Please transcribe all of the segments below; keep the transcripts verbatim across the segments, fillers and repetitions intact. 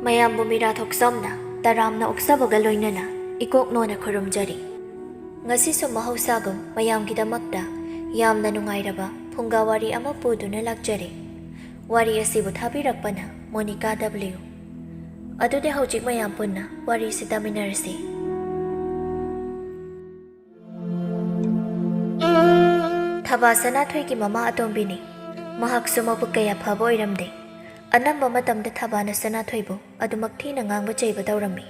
ꯃꯌꯥꯝꯕꯨ ꯃꯤꯔꯥ ꯊꯣꯛꯆꯣꯝꯅ ꯇꯔꯥꯝꯅ ꯑꯣꯛꯆꯕꯒ ꯂꯣꯏꯅꯅ ꯏꯀꯣꯛ ꯅꯣꯟꯅ ꯈꯨꯔꯨꯝꯖꯔꯤ꯫ ꯉꯁꯤꯁꯨ ꯃꯍꯧꯁꯥꯒꯨꯝ ꯃꯌꯥꯝꯒꯤꯗꯃꯛꯇ ꯌꯥꯝꯅ ꯅꯨꯡꯉꯥꯏꯔꯕ ꯐꯨꯡꯒꯥ ꯋꯥꯔꯤ ꯑꯃ ꯄꯨꯗꯨꯅ ꯂꯥꯛꯆꯔꯤ꯫ ꯋꯥꯔꯤ ꯑꯁꯤꯕꯨ ꯊꯥꯕꯤꯔꯛꯄꯅ ꯃꯣꯅꯤꯀꯥ ꯗꯕ꯭ꯂꯤꯎ꯫ ꯑꯗꯨꯗꯤ ꯍꯧꯖꯤꯛ ꯃꯌꯥꯝ ꯄꯨꯟꯅ ꯋꯥꯔꯤꯁꯤ ꯇꯥꯃꯤꯟꯅꯔꯁꯤ꯫ ꯊꯕꯥ ꯁꯅꯥꯊꯣꯏꯒꯤ ꯃꯃꯥ ꯑꯇꯣꯝꯕꯤꯅꯤ꯫ ꯃꯍꯥꯛꯁꯨ ꯃꯕꯨꯛ ꯀꯌꯥ ꯐꯕ ꯑꯣꯏꯔꯝꯗꯦ꯫ ꯑꯅꯝꯕ ꯃꯇꯝꯗ ꯊꯕꯥꯅ ꯁꯅꯥꯊꯣꯏꯕꯨ ꯑꯗꯨꯃꯛ ꯊꯤꯅ ꯉꯥꯡꯕ ꯆꯩꯕ ꯇꯧꯔꯝꯃꯤ꯫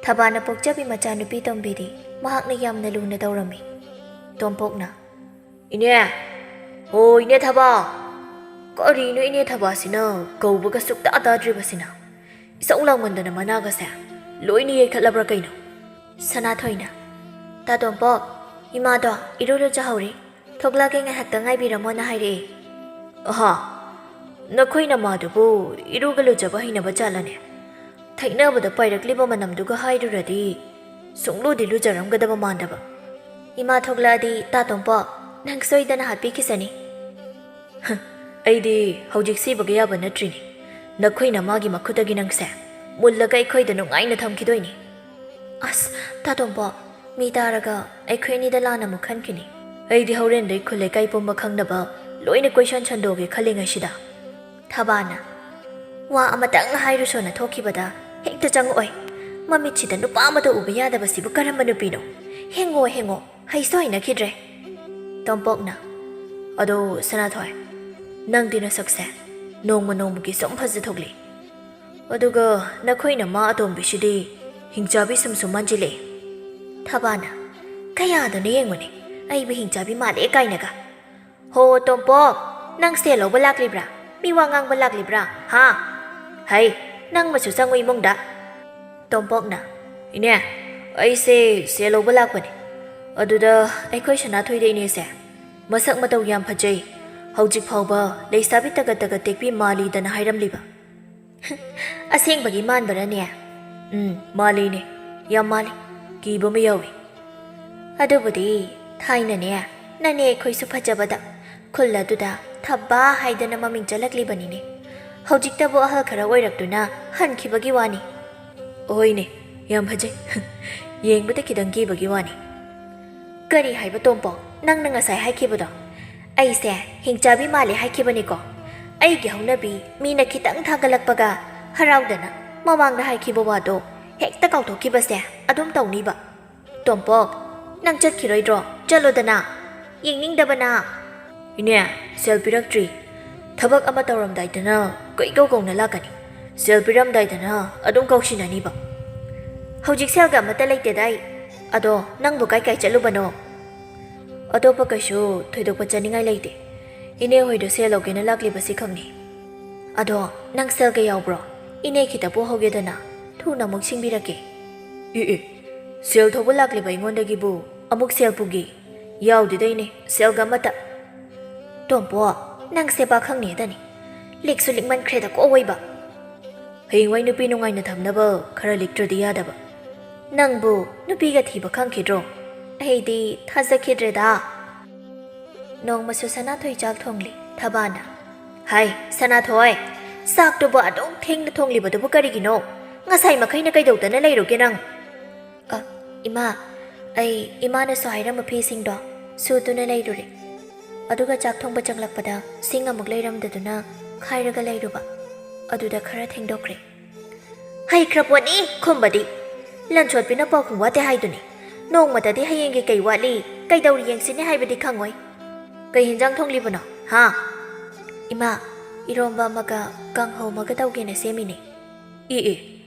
ꯊꯕꯥꯅ ꯄꯣꯛꯆꯕꯤ ꯃꯆꯥꯅꯨꯄꯤ ꯇꯣꯝꯕꯤꯗꯤ ꯃꯍꯥꯛꯅ ꯌꯥꯝꯅ ꯂꯨꯅ ꯇꯧꯔꯝꯃꯤ꯫ ꯇꯣꯝꯄꯣꯛꯅ, "ꯏꯅꯦ! ꯍꯣ, ꯏꯅꯦ ꯊꯕꯥ!" ꯀꯔꯤꯅꯣ ꯏꯅꯦ ꯊꯕꯥꯁꯤꯅ ꯀꯧꯕꯒ ꯁꯨꯛꯇꯥ ꯇꯥꯗ꯭ꯔꯤꯕꯁꯤꯅ? ꯏꯁꯧ ꯂꯥꯡꯃꯟꯗꯅ ꯃꯅꯥꯒꯁꯦ ꯂꯣꯏꯅ ꯌꯩꯊꯠꯂꯕ꯭ꯔꯥ ꯀꯩꯅꯣ? ꯁꯅꯥꯊꯣꯏꯅ, "ꯇꯥ ꯇꯣꯝꯄꯣꯛ, ꯏꯃꯥꯗꯣ ꯏꯔꯨ ꯂꯨꯖꯍꯧꯔꯤ, ꯊꯣꯛꯂꯛꯑꯒꯦ ꯉꯥꯏꯍꯥꯛꯇ ꯉꯥꯏꯕꯤꯔꯝꯃꯣꯅ ꯍꯥꯏꯔꯛꯑꯦ꯫" "ꯑꯍꯥ, ꯅꯈꯣꯏ ꯅꯃꯥꯗꯨꯕꯨ ꯏꯔꯨꯒ ꯂꯨꯖꯕ ꯍꯩꯅꯕ ꯖꯥꯠꯂꯅꯦ? ꯊꯩꯅꯕꯗ ꯄꯥꯏꯔꯛꯂꯤꯕ ꯃꯅꯝꯗꯨꯒ ꯍꯥꯏꯔꯨꯔꯗꯤ ꯁꯨꯡꯂꯨꯗꯤ ꯂꯨꯖꯔꯝꯒꯗꯕ ꯃꯥꯟꯗꯕ꯫" "ꯏꯃꯥ ꯊꯣꯛꯂꯛꯑꯗꯤ ꯇꯥ ꯇꯣꯝꯄꯣꯛ, ꯅꯪ ꯁꯣꯏꯗꯅ ꯍꯥꯠꯄꯤꯈꯤꯁꯅꯤ꯫" "ꯍ, ꯑꯩꯗꯤ ꯍꯧꯖꯤꯛ ꯁꯤꯕꯒ ꯌꯥꯕ ꯅꯠꯇ꯭ꯔꯤꯅꯦ꯫ ꯅꯈꯣꯏ ꯅꯃꯥꯒꯤ ꯃꯈꯨꯠꯇꯒꯤ ꯅꯪꯁꯦ ꯃꯨꯜꯂꯒ ꯑꯩꯈꯣꯏꯗ ꯅꯨꯡꯉꯥꯏꯅ ꯊꯝꯈꯤꯗꯣꯏꯅꯦ꯫" "ꯑꯁ, ꯇꯥ ꯇꯣꯝꯄꯣꯛ, ꯃꯤ ꯇꯥꯔꯒ ꯑꯩꯈꯣꯏ ꯑꯅꯤꯗ ꯂꯥꯟꯅ ꯑꯃꯨꯛ ꯈꯟꯈꯤꯅꯤ꯫ ꯑꯩꯗꯤ ꯍꯣꯔꯦꯟꯗꯩ ꯈꯨꯜ ꯂꯩꯀꯥꯏ ꯄꯨꯝꯕ ꯈꯪꯅꯕ ꯂꯣꯏꯅ ꯀꯣꯏꯁꯟ ꯁꯟꯗꯣꯛꯑꯒꯦ ꯈꯜꯂꯤꯉꯩꯁꯤꯗ꯫" ꯊꯕꯥꯅ, "ꯋꯥ ꯑꯃꯇꯪ ꯍꯥꯏꯔꯨꯁꯣꯅ ꯊꯣꯛꯈꯤꯕꯗ ꯍꯦꯛꯇ ꯆꯪꯉꯛꯑꯣꯏ꯫ ꯃꯃꯤꯠꯁꯤꯗ ꯅꯨꯄꯥ ꯑꯃꯠꯇ ꯎꯕ ꯌꯥꯗꯕꯁꯤꯕꯨ ꯀꯔꯝꯕ ꯅꯨꯄꯤꯅꯣ? ꯍꯦꯡꯉꯣ, ꯍꯦꯡꯉꯣ, ꯍꯩꯁꯨ ꯍꯩꯅꯈꯤꯗ꯭ꯔꯦ꯫" ꯇꯣꯝꯄꯣꯛꯅ, "ꯑꯗꯣ ꯁꯅꯥꯊꯣꯏ, ꯅꯪꯗꯤ ꯅꯁꯛꯁꯦ ꯅꯣꯡꯃ ꯅꯣꯡꯃꯒꯤ ꯁꯨꯝ ꯐꯖꯊꯣꯛꯂꯤ꯫ ꯑꯗꯨꯒ ꯅꯈꯣꯏ ꯅꯃꯥ ꯑꯇꯣꯝꯕꯤꯁꯤꯗꯤ ꯍꯤꯡꯆꯥꯕꯤ ꯁꯨꯝ ꯁꯨꯝ ꯃꯥꯟꯁꯤꯜꯂꯛꯑꯦ꯫" ꯊꯕꯥꯅ, "ꯀꯌꯥꯗꯅꯣ ꯌꯦꯡꯉꯨꯅꯦ, ꯑꯩꯕꯨ ꯍꯤꯡꯆꯥꯕꯤ ꯃꯥꯜꯂꯦ ꯀꯥꯏꯅꯒ꯫ ꯍꯣ ꯇꯣꯝꯄꯣꯛ, ꯅꯪ ꯁꯦꯜ ꯂꯧꯕ ꯂꯥꯛꯂꯤꯕ꯭ꯔꯥ? ꯃꯤ ꯋꯥ ꯉꯥꯡꯕ ꯂꯥꯛꯂꯤꯕ꯭ꯔꯥ? ꯍꯥ? ꯍꯩ, ꯅꯪ ꯃꯁꯨ ꯆꯪꯉꯨ ꯏꯃꯨꯡꯗ꯫" ꯇꯣꯝꯄꯣꯛꯅ, "ꯏꯅꯦ, ꯑꯩꯁꯦ ꯁꯦꯜ ꯂꯧꯕ ꯂꯥꯛꯄꯅꯦ꯫ ꯑꯗꯨꯗ ꯑꯩꯈꯣꯏ ꯁꯅꯥꯊꯣꯏꯗ ꯏꯅꯦꯁꯦ ꯃꯁꯛ ꯃꯇꯧ ꯌꯥꯝ ꯐꯖꯩ, ꯍꯧꯖꯤꯛ ꯐꯥꯎꯕ ꯂꯩꯁꯥꯕꯤ ꯇꯒꯠ ꯇꯒꯠ ꯇꯦꯛꯄꯤ ꯃꯥꯜꯂꯤꯗꯅ ꯍꯥꯏꯔꯝꯂꯤꯕ꯫" "ꯑꯁꯦꯡꯕꯒꯤ ꯃꯥꯟꯕꯔꯅꯦ?" "ꯎꯝ, ꯃꯥꯜꯂꯤꯅꯦ, ꯌꯥꯝ ꯃꯥꯜꯂꯤ, ꯀꯤꯕ ꯑꯃ ꯌꯥꯎꯏ꯫" "ꯑꯗꯨꯕꯨꯗꯤ ꯊꯥꯏꯅꯅꯦ, ꯅꯅꯦ ꯑꯩꯈꯣꯏꯁꯨ ꯐꯖꯕꯗ ꯈꯨꯜ ꯑꯗꯨꯗ ꯊꯕꯥ ꯍꯥꯏꯗꯅ ꯃꯃꯤꯡ ꯆꯠꯂꯛꯂꯤꯕꯅꯤꯅꯦ꯫ ꯍꯧꯖꯤꯛꯇꯕꯨ ꯑꯍꯜ ꯈꯔ ꯑꯣꯏꯔꯛꯇꯨꯅ ꯍꯟꯈꯤꯕꯒꯤ ꯋꯥꯅꯤ꯫ ꯍꯣꯏꯅꯦ, ꯌꯥꯝ ꯐꯖꯩ꯫ ꯌꯦꯡꯕꯗ ꯈꯤꯇꯪ ꯀꯤꯕꯒꯤ ꯋꯥꯅꯤ꯫ ꯀꯔꯤ ꯍꯥꯏꯕ ꯇꯣꯝꯄꯣ? ꯅꯪꯅ ꯉꯁꯥꯏ ꯍꯥꯏꯈꯤꯕꯗꯣ? ꯑꯩꯁꯦ ꯍꯤꯡꯆꯥꯕꯤ ꯃꯥꯜꯂꯦ ꯍꯥꯏꯈꯤꯕꯅꯤꯀꯣ? ꯑꯩꯒꯤ ꯍꯧꯅꯕꯤ ꯃꯤꯅ ꯈꯤꯇꯪ ꯊꯥꯒꯠꯂꯛꯄꯒ ꯍꯔꯥꯎꯗꯅ ꯃꯃꯥꯡꯗ ꯍꯥꯏꯈꯤꯕ ꯋꯥꯗꯣ ꯍꯦꯛꯇ ꯀꯥꯎꯊꯣꯛꯈꯤꯕꯁꯦ ꯑꯗꯨꯝ ꯇꯧꯅꯤꯕ꯫ ꯇꯣꯝꯄꯣꯛ, ꯅꯪ ꯆꯠꯈꯤꯔꯣꯏꯗ꯭ꯔꯣ? ꯆꯠꯂꯣꯗꯅ꯫ ꯌꯦꯡꯅꯤꯡꯗꯕꯅ꯫ ꯏꯅꯦ, ꯁꯦꯜ ꯄꯤꯔꯛꯇ꯭ꯔꯤ꯫ ꯊꯕꯛ ꯑꯃ ꯇꯧꯔꯝꯗꯥꯏꯗꯅ ꯀꯩꯀꯧ ꯀꯧꯅ ꯂꯥꯛꯀꯅꯤ꯫ ꯁꯦꯜ ꯄꯤꯔꯝꯗꯥꯏꯗꯅ ꯑꯗꯨꯝ ꯀꯧꯁꯤꯟꯅꯅꯤꯕ꯫ ꯍꯧꯖꯤꯛ ꯁꯦꯜꯒ ꯑꯃꯠꯇ ꯂꯩꯇꯦꯗꯥꯏ꯫ ꯑꯗꯣ ꯅꯪꯕꯨ ꯀꯥꯏ ꯀꯥꯏ ꯆꯠꯂꯨꯕꯅꯣ? ꯑꯇꯣꯞꯄ ꯀꯩꯁꯨ ꯊꯣꯏꯗꯣꯛꯄ ꯆꯠꯅꯤꯡꯉꯥꯏ ꯂꯩꯇꯦ꯫ ꯏꯅꯦ ꯍꯣꯏꯗ ꯁꯦꯜ ꯂꯧꯒꯦꯅ ꯂꯥꯛꯂꯤꯕꯁꯤ ꯈꯛꯅꯤ꯫ ꯑꯗꯣ ꯅꯪ ꯁꯦꯜꯒ ꯌꯥꯎꯕ꯭ꯔꯣ? ꯏꯅꯦ ꯈꯤꯇ ꯄꯨꯍꯧꯒꯦꯗꯅ꯫ ꯊꯨꯅ ꯑꯃꯨꯛ ꯁꯤꯡꯕꯤꯔꯛꯀꯦ꯫ ꯑꯦ ꯑꯦ, ꯁꯦꯜ ꯊꯧꯕ ꯂꯥꯛꯂꯤꯕ ꯑꯩꯉꯣꯟꯗꯒꯤꯕꯨ ꯑꯃꯨꯛ ꯁꯦꯜ ꯄꯨꯒꯦ? ꯌꯥꯎꯗꯦꯗ ꯏꯅꯦ, ꯁꯦꯜꯒ ꯑꯃꯠꯇ꯫ ꯇꯣꯝꯄꯣ, ꯅꯪꯁꯦ ꯄꯥꯈꯪꯅꯦꯗꯅꯤ꯫ ꯂꯤꯛꯁꯨ ꯂꯤꯛꯃꯟꯈ꯭ꯔꯦꯗꯀꯣ ꯑꯋꯣꯏꯕ꯫ ꯍꯌꯦꯡꯋꯥꯏ ꯅꯨꯄꯤ ꯅꯨꯡꯉꯥꯏꯅ ꯊꯝꯅꯕ ꯈꯔ ꯂꯤꯛꯇ꯭ꯔꯗꯤ ꯌꯥꯗꯕ꯫ ꯅꯪꯕꯨ ꯅꯨꯄꯤꯒ ꯊꯤꯕ ꯈꯪꯈꯤꯗ꯭ꯔꯣ? ꯑꯩꯗꯤ ꯊꯥꯖꯈꯤꯗ꯭ꯔꯦꯗ꯫ ꯅꯣꯡꯃꯁꯨ ꯁꯅꯥꯊꯣꯏ ꯆꯥꯛ ꯊꯣꯡꯂꯤ ꯊꯕꯥꯅ꯫ ꯍꯥꯏ, ꯁꯅꯥꯊꯣꯏ, ꯆꯥꯛꯇꯨꯕꯨ ꯑꯗꯨꯛ ꯊꯦꯡꯅ ꯊꯣꯡꯂꯤꯕꯗꯨꯕꯨ ꯀꯔꯤꯒꯤꯅꯣ? ꯉꯁꯥꯏ ꯃꯈꯩꯅ ꯀꯩꯗꯧꯗꯅ ꯂꯩꯔꯨꯒꯦ ꯅꯪ? ꯑ, ꯏꯃꯥ, ꯑꯩ ꯏꯃꯥꯅꯁꯨ ꯍꯥꯏꯔꯝꯕ ꯐꯤꯁꯤꯡꯗꯣ ꯁꯨꯗꯨꯅ ꯂꯩꯔꯨꯔꯦ꯫ ꯑꯗꯨꯒ ꯆꯥꯛ ꯊꯣꯡꯕ ꯆꯪꯂꯛꯄꯗ ꯁꯤꯡ ꯑꯃꯨꯛ ꯂꯩꯔꯝꯗꯗꯨꯅ ꯈꯥꯏꯔꯒ ꯂꯩꯔꯨꯕ꯫ ꯑꯗꯨꯗ ꯈꯔ ꯊꯦꯡꯗꯣꯛꯈ꯭ꯔꯦ꯫ ꯍꯩꯈ꯭ꯔ ꯄꯣꯠꯅꯤ ꯈꯨꯝꯕꯗꯤ꯫ ꯂꯟꯁꯣꯠꯄꯤꯅ ꯄꯥꯎꯈꯨꯝ ꯋꯥꯠꯇꯦ ꯍꯥꯏꯗꯨꯅꯤ꯫ ꯅꯣꯡꯃꯇꯗꯤ ꯍꯌꯦꯡꯒꯤ ꯀꯩ ꯋꯥꯠꯂꯤ, ꯀꯩꯗꯧꯔꯤ ꯌꯦꯡꯁꯤꯅꯦ ꯍꯥꯏꯕꯗꯤ ꯈꯪꯉꯣꯏ꯫ ꯀꯩ ꯍꯦꯟꯖꯥꯡ ꯊꯣꯡꯂꯤꯕꯅꯣ? ꯍꯥ? ꯏꯃꯥ, ꯏꯔꯣꯝꯕ ꯑꯃꯒ ꯀꯥꯡꯍꯧ ꯑꯃꯒ ꯇꯧꯒꯦꯅ ꯁꯦꯝꯃꯤꯅꯦ꯫ ꯏ ꯏ,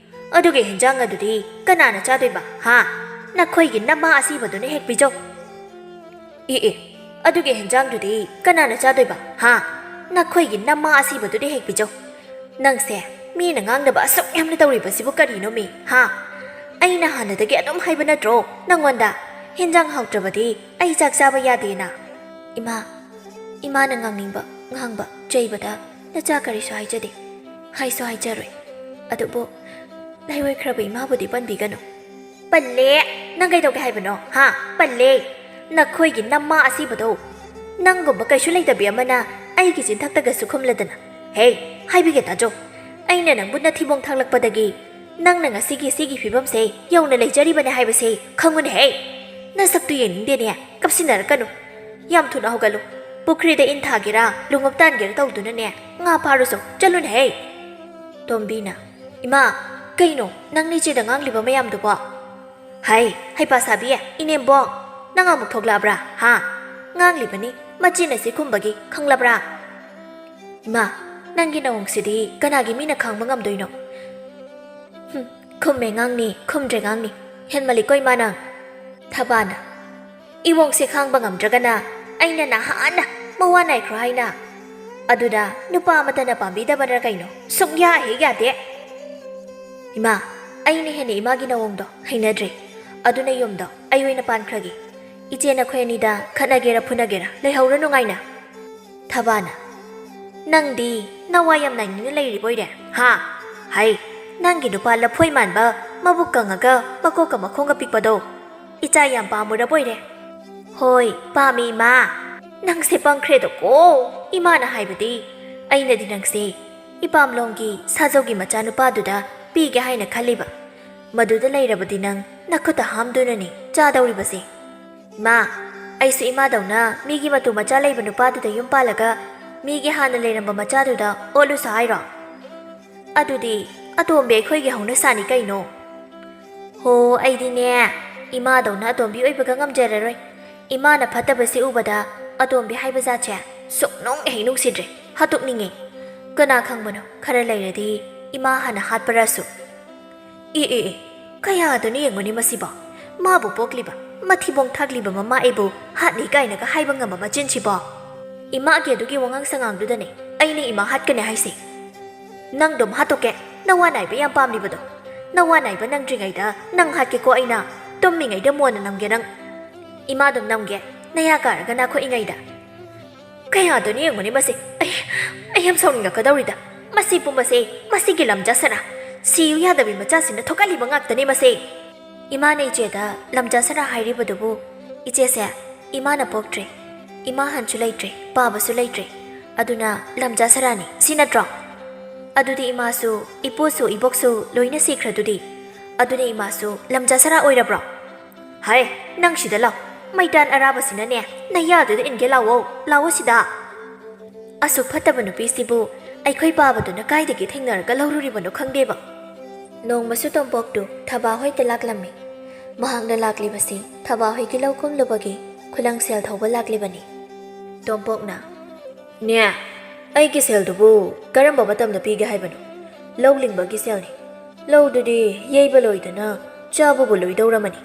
ꯑꯗꯨꯒꯤ ꯍꯦꯟꯖꯥꯡ ꯑꯗꯨꯗꯤ ꯀꯅꯥꯅ ꯆꯥꯗꯣꯏꯕ? ꯍꯥ? ꯅꯈꯣꯏꯒꯤ ꯅꯃꯥ ꯑꯁꯤꯕꯗꯨꯅ ꯍꯦꯛ ꯄꯤꯖꯧ꯫ ꯏ ꯏ, ꯑꯗꯨꯒꯤ ꯍꯦꯟꯖꯥꯡꯗꯨꯗꯤ ꯀꯅꯥꯅ ꯆꯥꯗꯣꯏꯕ? ꯍꯥ? ꯅꯈꯣꯏꯒꯤ ꯅꯃꯥ ꯑꯁꯤꯕꯗꯨꯅ ꯍꯦꯛ ꯄꯤꯖꯧ꯫ ꯅꯪꯁꯦ ꯃꯤꯅ ꯉꯥꯡꯅꯕ ꯑꯁꯨꯛ ꯌꯥꯝꯅ ꯇꯧꯔꯤꯕꯁꯤꯕꯨ ꯀꯔꯤꯅꯣ ꯃꯤ? ꯍꯥ? ꯑꯩꯅ ꯍꯥꯟꯅꯗꯒꯤ ꯑꯗꯨꯝ ꯍꯥꯏꯕ ꯅꯠꯇ꯭ꯔꯣ ꯅꯪꯉꯣꯟꯗ, ꯍꯦꯟꯖꯥꯡ ꯍꯥꯎꯇ꯭ꯔꯕꯗꯤ ꯑꯩ ꯆꯥꯛ ꯆꯥꯕ ꯌꯥꯗꯦꯅ? ꯏꯃꯥ, ꯏꯃꯥꯅ ꯉꯥꯡꯅꯤꯡꯕ ꯉꯥꯡꯕ, ꯆꯩꯕꯗ ꯅꯆꯥ ꯀꯔꯤꯁꯨ ꯍꯥꯏꯖꯗꯦ, ꯍꯥꯏꯁꯨ ꯍꯥꯏꯖꯔꯣꯏ꯫ ꯑꯗꯨꯕꯨ ꯂꯩꯔꯣꯏꯈ꯭ꯔꯕ ꯏꯃꯥꯕꯨꯗꯤ ꯄꯟꯕꯤꯒꯅꯨ꯫ ꯄꯜꯂꯦ! ꯅꯪ ꯀꯩꯗꯧꯒꯦ ꯍꯥꯏꯕꯅꯣ? ꯍꯥ? ꯄꯜꯂꯦ! ꯅꯈꯣꯏꯒꯤ ꯅꯃꯥ ꯑꯁꯤꯕꯗꯣ! ꯅꯪꯒꯨꯝꯕ ꯀꯩꯁꯨ ꯂꯩꯇꯕꯤ ꯑꯃꯅ ꯑꯩꯒꯤ ꯆꯤꯟꯊꯛꯇꯒꯁꯨ ꯈꯨꯝꯂꯗꯅ꯫ ꯍꯦ, ꯍꯥꯏꯕꯤꯒꯦ ꯇꯥꯖꯧ꯫ ꯑꯩꯅ ꯅꯪꯕꯨ ꯅꯊꯤꯕꯣꯡ ꯊꯥꯛꯂꯛꯄꯗꯒꯤ ꯅꯪꯅ ꯉꯁꯤꯒꯤ ꯁꯤꯒꯤ ꯐꯤꯕꯝꯁꯦ ꯌꯧꯅ ꯂꯩꯖꯔꯤꯕꯅꯦ ꯍꯥꯏꯕꯁꯦ ꯈꯪꯉꯨꯅꯦꯍꯦ꯫ ꯅꯁꯛꯇꯨ ꯌꯦꯡꯅꯤꯡꯗꯦꯅꯦ, ꯀꯞꯁꯤꯟꯅꯔꯛꯀꯅꯨ꯫ ꯌꯥꯝ ꯊꯨꯅ ꯍꯧꯒꯠꯂꯨ꯫ ꯄꯨꯈ꯭ꯔꯤꯗ ꯏꯟ ꯊꯥꯒꯦꯔꯥ, ꯂꯨꯉꯞ ꯇꯥꯟꯒꯦꯔꯥ ꯇꯧꯗꯨꯅꯅꯦ, ꯉꯥ ꯐꯥꯔꯨꯆꯣ, ꯆꯠꯂꯨꯅꯦꯍꯦ꯫ ꯇꯣꯝꯕꯤꯅ, "ꯏꯃꯥ, ꯀꯩꯅꯣ ꯅꯪ ꯅꯆꯦꯗ ꯉꯥꯡꯂꯤꯕ ꯃꯌꯥꯝꯗꯨꯕꯣ?" "ꯍꯩ, ꯍꯩꯄꯥ ꯁꯥꯕꯤ, ꯏꯅꯦꯝꯕꯣꯛ, ꯅꯪ ꯑꯃꯨꯛ ꯊꯣꯛꯂꯛꯑꯕ꯭ꯔꯥ, ꯍꯥ? ꯉꯥꯡꯂꯤꯕꯅꯤ, ꯃꯆꯤꯟ ꯑꯁꯤ ꯈꯨꯝꯕꯒꯤ, ꯈꯪꯂꯕ꯭ꯔꯥ?" "ꯏꯃꯥ, ꯅꯪꯒꯤ ꯅꯑꯣꯡꯁꯤꯗꯤ ꯀꯅꯥꯒꯤ ꯃꯤꯅ ꯈꯪꯕ ꯉꯝꯗꯣꯏꯅꯣ?" "ꯍꯨꯝ, ꯈꯨꯝꯃꯦ ꯉꯥꯡꯅꯤ, ꯈꯨꯝꯗ꯭ꯔꯦ ꯉꯥꯡꯅꯤ꯫ ꯍꯦꯟꯃꯜꯂꯤꯀꯣ, ꯏꯃꯥ ꯅꯪ!" ꯊꯕꯥꯅ, "ꯏꯋꯣꯡꯁꯦ ꯈꯥꯡꯕ ꯉꯝꯗ꯭ꯔꯒꯅ ꯑꯩꯅ ꯅꯍꯥꯟꯅ ꯃꯋꯥ ꯅꯥꯏꯈ꯭ꯔꯣ ꯍꯥꯏꯅ꯫ ꯑꯗꯨꯗ ꯅꯨꯄꯥ ꯑꯃꯠꯇꯅ ꯄꯥꯝꯕꯤꯗꯕꯅ ꯀꯩꯅꯣ? ꯁꯨꯡꯌꯥ ꯍꯦꯛ ꯌꯥꯗꯦ!" "ꯏꯃꯥ, ꯑꯩꯅ ꯍꯦꯟꯅ ꯏꯃꯥꯒꯤ ꯅꯑꯣꯡꯗꯣ ꯍꯩꯅꯗ꯭ꯔꯦ꯫ ꯑꯗꯨꯅ ꯌꯨꯝꯗꯣ ꯑꯩ ꯑꯣꯏꯅ ꯄꯥꯟꯈ꯭ꯔꯒꯦ꯫ ꯏꯆꯦ ꯅꯈꯣꯏ ꯑꯅꯤꯗ ꯈꯠꯅꯒꯦꯔꯥ ꯐꯨꯅꯒꯦꯔꯥ ꯂꯩꯍꯧꯔꯨ ꯅꯨꯡꯉꯥꯏꯅ꯫" ꯊꯕꯥꯅ, "ꯅꯪꯗꯤ ꯅꯋꯥ ꯌꯥꯝ ꯅꯥꯏꯅꯤꯡꯅ ꯂꯩꯔꯤꯕꯣꯏꯔꯦ, ꯍꯥ? ꯍꯩ, ꯅꯪꯒꯤ ꯅꯨꯄꯥ ꯂꯐꯣꯏ ꯃꯥꯟꯕ, ꯃꯕꯨꯛ ꯀꯪꯉꯒ ꯃꯀꯣꯛꯀ ꯃꯈꯣꯡꯒ ꯄꯤꯛꯄꯗꯣ ꯏꯆꯥ ꯌꯥꯝ ꯄꯥꯝꯃꯨꯔꯕꯣꯏꯔꯦ?" "ꯍꯣꯏ, ꯄꯥꯝꯃꯤ, ꯏꯃꯥ꯫ ꯅꯪꯁꯦ ꯄꯪꯈ꯭ꯔꯦꯗꯀꯣ꯫ ꯏꯃꯥꯅ ꯍꯥꯏꯕꯗꯤ ꯑꯩꯅꯗꯤ ꯅꯪꯁꯦ ꯏꯄꯥꯝꯂꯣꯝꯒꯤ ꯁꯥꯖꯧꯒꯤ ꯃꯆꯥꯅꯨꯄꯥꯗꯨꯗ ꯄꯤꯒꯦ ꯍꯥꯏꯅ ꯈꯜꯂꯤꯕ꯫ ꯃꯗꯨꯗ ꯂꯩꯔꯕꯗꯤ ꯅꯪ ꯅꯈꯨꯠꯇ ꯍꯥꯝꯗꯨꯅꯅꯤ ꯆꯥꯗꯧꯔꯤꯕꯁꯦ꯫ ꯏꯃꯥ, ꯑꯩꯁꯨ ꯏꯃꯥꯗꯧꯅ ꯃꯤꯒꯤ ꯃꯇꯨ ꯃꯆꯥ ꯂꯩꯕ ꯅꯨꯄꯥꯗꯨꯗ ꯌꯨꯝ ꯄꯥꯜꯂꯒ ꯃꯤꯒꯤ ꯍꯥꯟꯅ ꯂꯩꯔꯝꯕ ꯃꯆꯥꯗꯨꯗ ꯑꯣꯜꯂꯨꯁ ꯍꯥꯏꯔꯣ? ꯑꯗꯨꯗꯤ ꯑꯇꯣꯝꯕꯤ ꯑꯩꯈꯣꯏꯒꯤ ꯍꯧꯅꯁꯥꯅꯤ ꯀꯩꯅꯣ?" "ꯍꯣ, ꯑꯩꯗꯤꯅꯦ, ꯏꯃꯥꯗꯧꯅ ꯑꯇꯣꯝꯕꯤ ꯑꯣꯏꯕꯒ ꯉꯝꯖꯔꯔꯣꯏ꯫ ꯏꯃꯥꯅ ꯐꯠꯇꯕꯁꯤ ꯎꯕꯗ ꯑꯇꯣꯝꯕꯤ ꯍꯥꯏꯕ ꯖꯥꯠꯁꯦ ꯁꯨꯛꯅꯨꯡ ꯍꯦꯛ ꯅꯨꯡꯁꯤꯗ꯭ꯔꯦ, ꯍꯥꯠꯇꯣꯛꯅꯤꯡꯉꯦ꯫ ꯀꯅꯥ ꯈꯪꯕꯅꯣ, ꯈꯔ ꯂꯩꯔꯗꯤ ꯏꯃꯥ ꯍꯥꯟꯅ ꯍꯥꯠꯄꯔꯁꯨ꯫" "ꯑꯦ, ꯑꯦ, ꯑꯦ, ꯀꯌꯥꯗꯨꯅ ꯌꯦꯡꯉꯨꯅꯦ ꯃꯁꯤꯕꯣ꯫ ꯃꯥꯕꯨ ꯄꯣꯛꯂꯤꯕ, ꯃꯊꯤꯕꯣꯡ ꯊꯥꯛꯂꯤꯕ ꯃꯃꯥ ꯑꯩꯕꯨ ꯍꯥꯠꯅꯤ ꯀꯥꯏꯅꯒ ꯍꯥꯏꯕ ꯉꯝꯕ ꯃꯆꯤꯟꯁꯤꯕꯣ? ꯏꯃꯥꯒꯤ ꯑꯗꯨꯒꯤ ꯋꯥꯉꯥꯡ ꯁꯉꯥꯡꯗꯨꯗꯅꯦ ꯑꯩꯅ ꯏꯃꯥ ꯍꯥꯠꯀꯅꯤ ꯍꯥꯏꯁꯦ꯫ ꯅꯪꯗꯨꯝ ꯍꯥꯠꯇꯣꯛꯀꯦ, ꯅꯋꯥ ꯅꯥꯏꯕ ꯌꯥꯝ ꯄꯥꯝꯂꯤꯕꯗꯣ꯫ ꯅꯋꯥ ꯅꯥꯏꯕ ꯅꯪꯗ꯭ꯔꯤꯉꯩꯗ ꯅꯪ ꯍꯥꯠꯀꯦꯀꯣ ꯑꯩꯅ, ꯇꯨꯝꯃꯤꯉꯩꯗ ꯃꯣꯟꯅ ꯅꯝꯒꯦ ꯅꯪ꯫ ꯏꯃꯥꯗꯨꯝ ꯅꯝꯒꯦ, ꯅꯌꯥ ꯀꯥꯔꯒ ꯅꯥꯈꯣꯛꯏꯉꯩꯗ꯫" ꯀꯌꯥꯗꯨꯅ ꯌꯦꯡꯉꯨꯅꯦ ꯃꯁꯤ꯫ ꯑꯩ, ꯑꯩ ꯌꯥꯝ ꯁꯥꯎꯅꯤꯡꯉꯛꯀꯗꯧꯔꯤꯗ꯫ ꯃꯁꯤ ꯄꯨꯝꯕꯁꯦ, ꯃꯁꯤꯒꯤ ꯂꯝꯖꯥ ꯁꯅꯥ, ꯁꯤꯌꯨ ꯌꯥꯗꯕꯤ ꯃꯆꯥꯁꯤꯅ ꯊꯣꯛꯍꯜꯂꯤꯕ ꯉꯥꯛꯇꯅꯦ ꯃꯁꯦ꯫ ꯏꯃꯥꯅ ꯏꯆꯦꯗ ꯂꯝꯖꯥ ꯁꯅꯥ ꯍꯥꯏꯔꯤꯕꯗꯨꯕꯨ, ꯏꯆꯦꯁꯦ ꯏꯃꯥꯅ ꯄꯣꯛꯇ꯭ꯔꯦ, ꯏꯃꯥ ꯍꯟꯁꯨ ꯂꯩꯇ꯭ꯔꯦ, ꯄꯥꯕꯁꯨ ꯂꯩꯇ꯭ꯔꯦ꯫ ꯑꯗꯨꯅ ꯂꯝꯖꯥ ꯁꯔꯥꯅꯤ, ꯁꯤ ꯅꯠꯇ꯭ꯔꯣ? ꯑꯗꯨꯗꯤ ꯏꯃꯥꯁꯨ, ꯏꯄꯨꯁꯨ, ꯏꯕꯣꯛꯁꯨ ꯂꯣꯏꯅ ꯁꯤꯈ꯭ꯔꯗꯨꯗꯤ꯫ ꯑꯗꯨꯅ ꯏꯃꯥꯁꯨ ꯂꯝꯖꯥ ꯁꯔꯥ ꯑꯣꯏꯔꯕ꯭ꯔꯣ? ꯍꯥꯏ, ꯅꯪ ꯁꯤꯗ ꯂꯥꯎ꯫ ꯃꯩꯇꯥꯟ ꯑꯔꯥꯕꯁꯤꯅꯅꯦ, ꯅꯌꯥꯗꯨꯗ ꯏꯟꯒꯦ ꯂꯥꯎꯑꯣ, ꯂꯥꯎꯑꯣ ꯁꯤꯗ꯫ ꯑꯁꯨꯛ ꯐꯠꯇꯕ ꯅꯨꯄꯤꯁꯤꯕꯨ ꯑꯩꯈꯣꯏ ꯄꯥꯕꯗꯨꯅ ꯀꯥꯏꯗꯒꯤ ꯊꯦꯡꯅꯔꯒ ꯂꯧꯔꯨꯔꯤꯕꯅꯣ ꯈꯪꯗꯦꯕ꯫ ꯅꯣꯡꯃꯁꯨ ꯇꯣꯝꯄꯣꯛꯇꯨ ꯊꯕꯥ ꯍꯣꯏꯗ ꯂꯥꯛꯂꯝꯃꯤ꯫ ꯃꯍꯥꯛꯅ ꯂꯥꯛꯂꯤꯕꯁꯤ ꯊꯕꯥ ꯍꯣꯏꯒꯤ ꯂꯧ ꯀꯨꯝꯂꯨꯕꯒꯤ ꯈꯨꯂꯪ ꯁꯦꯜ ꯊꯧꯕ ꯂꯥꯛꯂꯤꯕꯅꯤ꯫ ꯇꯣꯝꯄꯣꯛꯅ, "ꯅꯦ, ꯑꯩꯒꯤ ꯁꯦꯜꯗꯨꯕꯨ ꯀꯔꯝꯕ ꯃꯇꯝꯗ ꯄꯤꯒꯦ ꯍꯥꯏꯕꯅꯣ? ꯂꯧ ꯂꯤꯡꯕꯒꯤ ꯁꯦꯜꯅꯤ꯫ ꯂꯧꯗꯨꯗꯤ ꯌꯩꯕ ꯂꯣꯏꯗꯅ ꯆꯥꯕꯕꯨ ꯂꯣꯏꯗꯧꯔꯝꯃꯅꯤ꯫"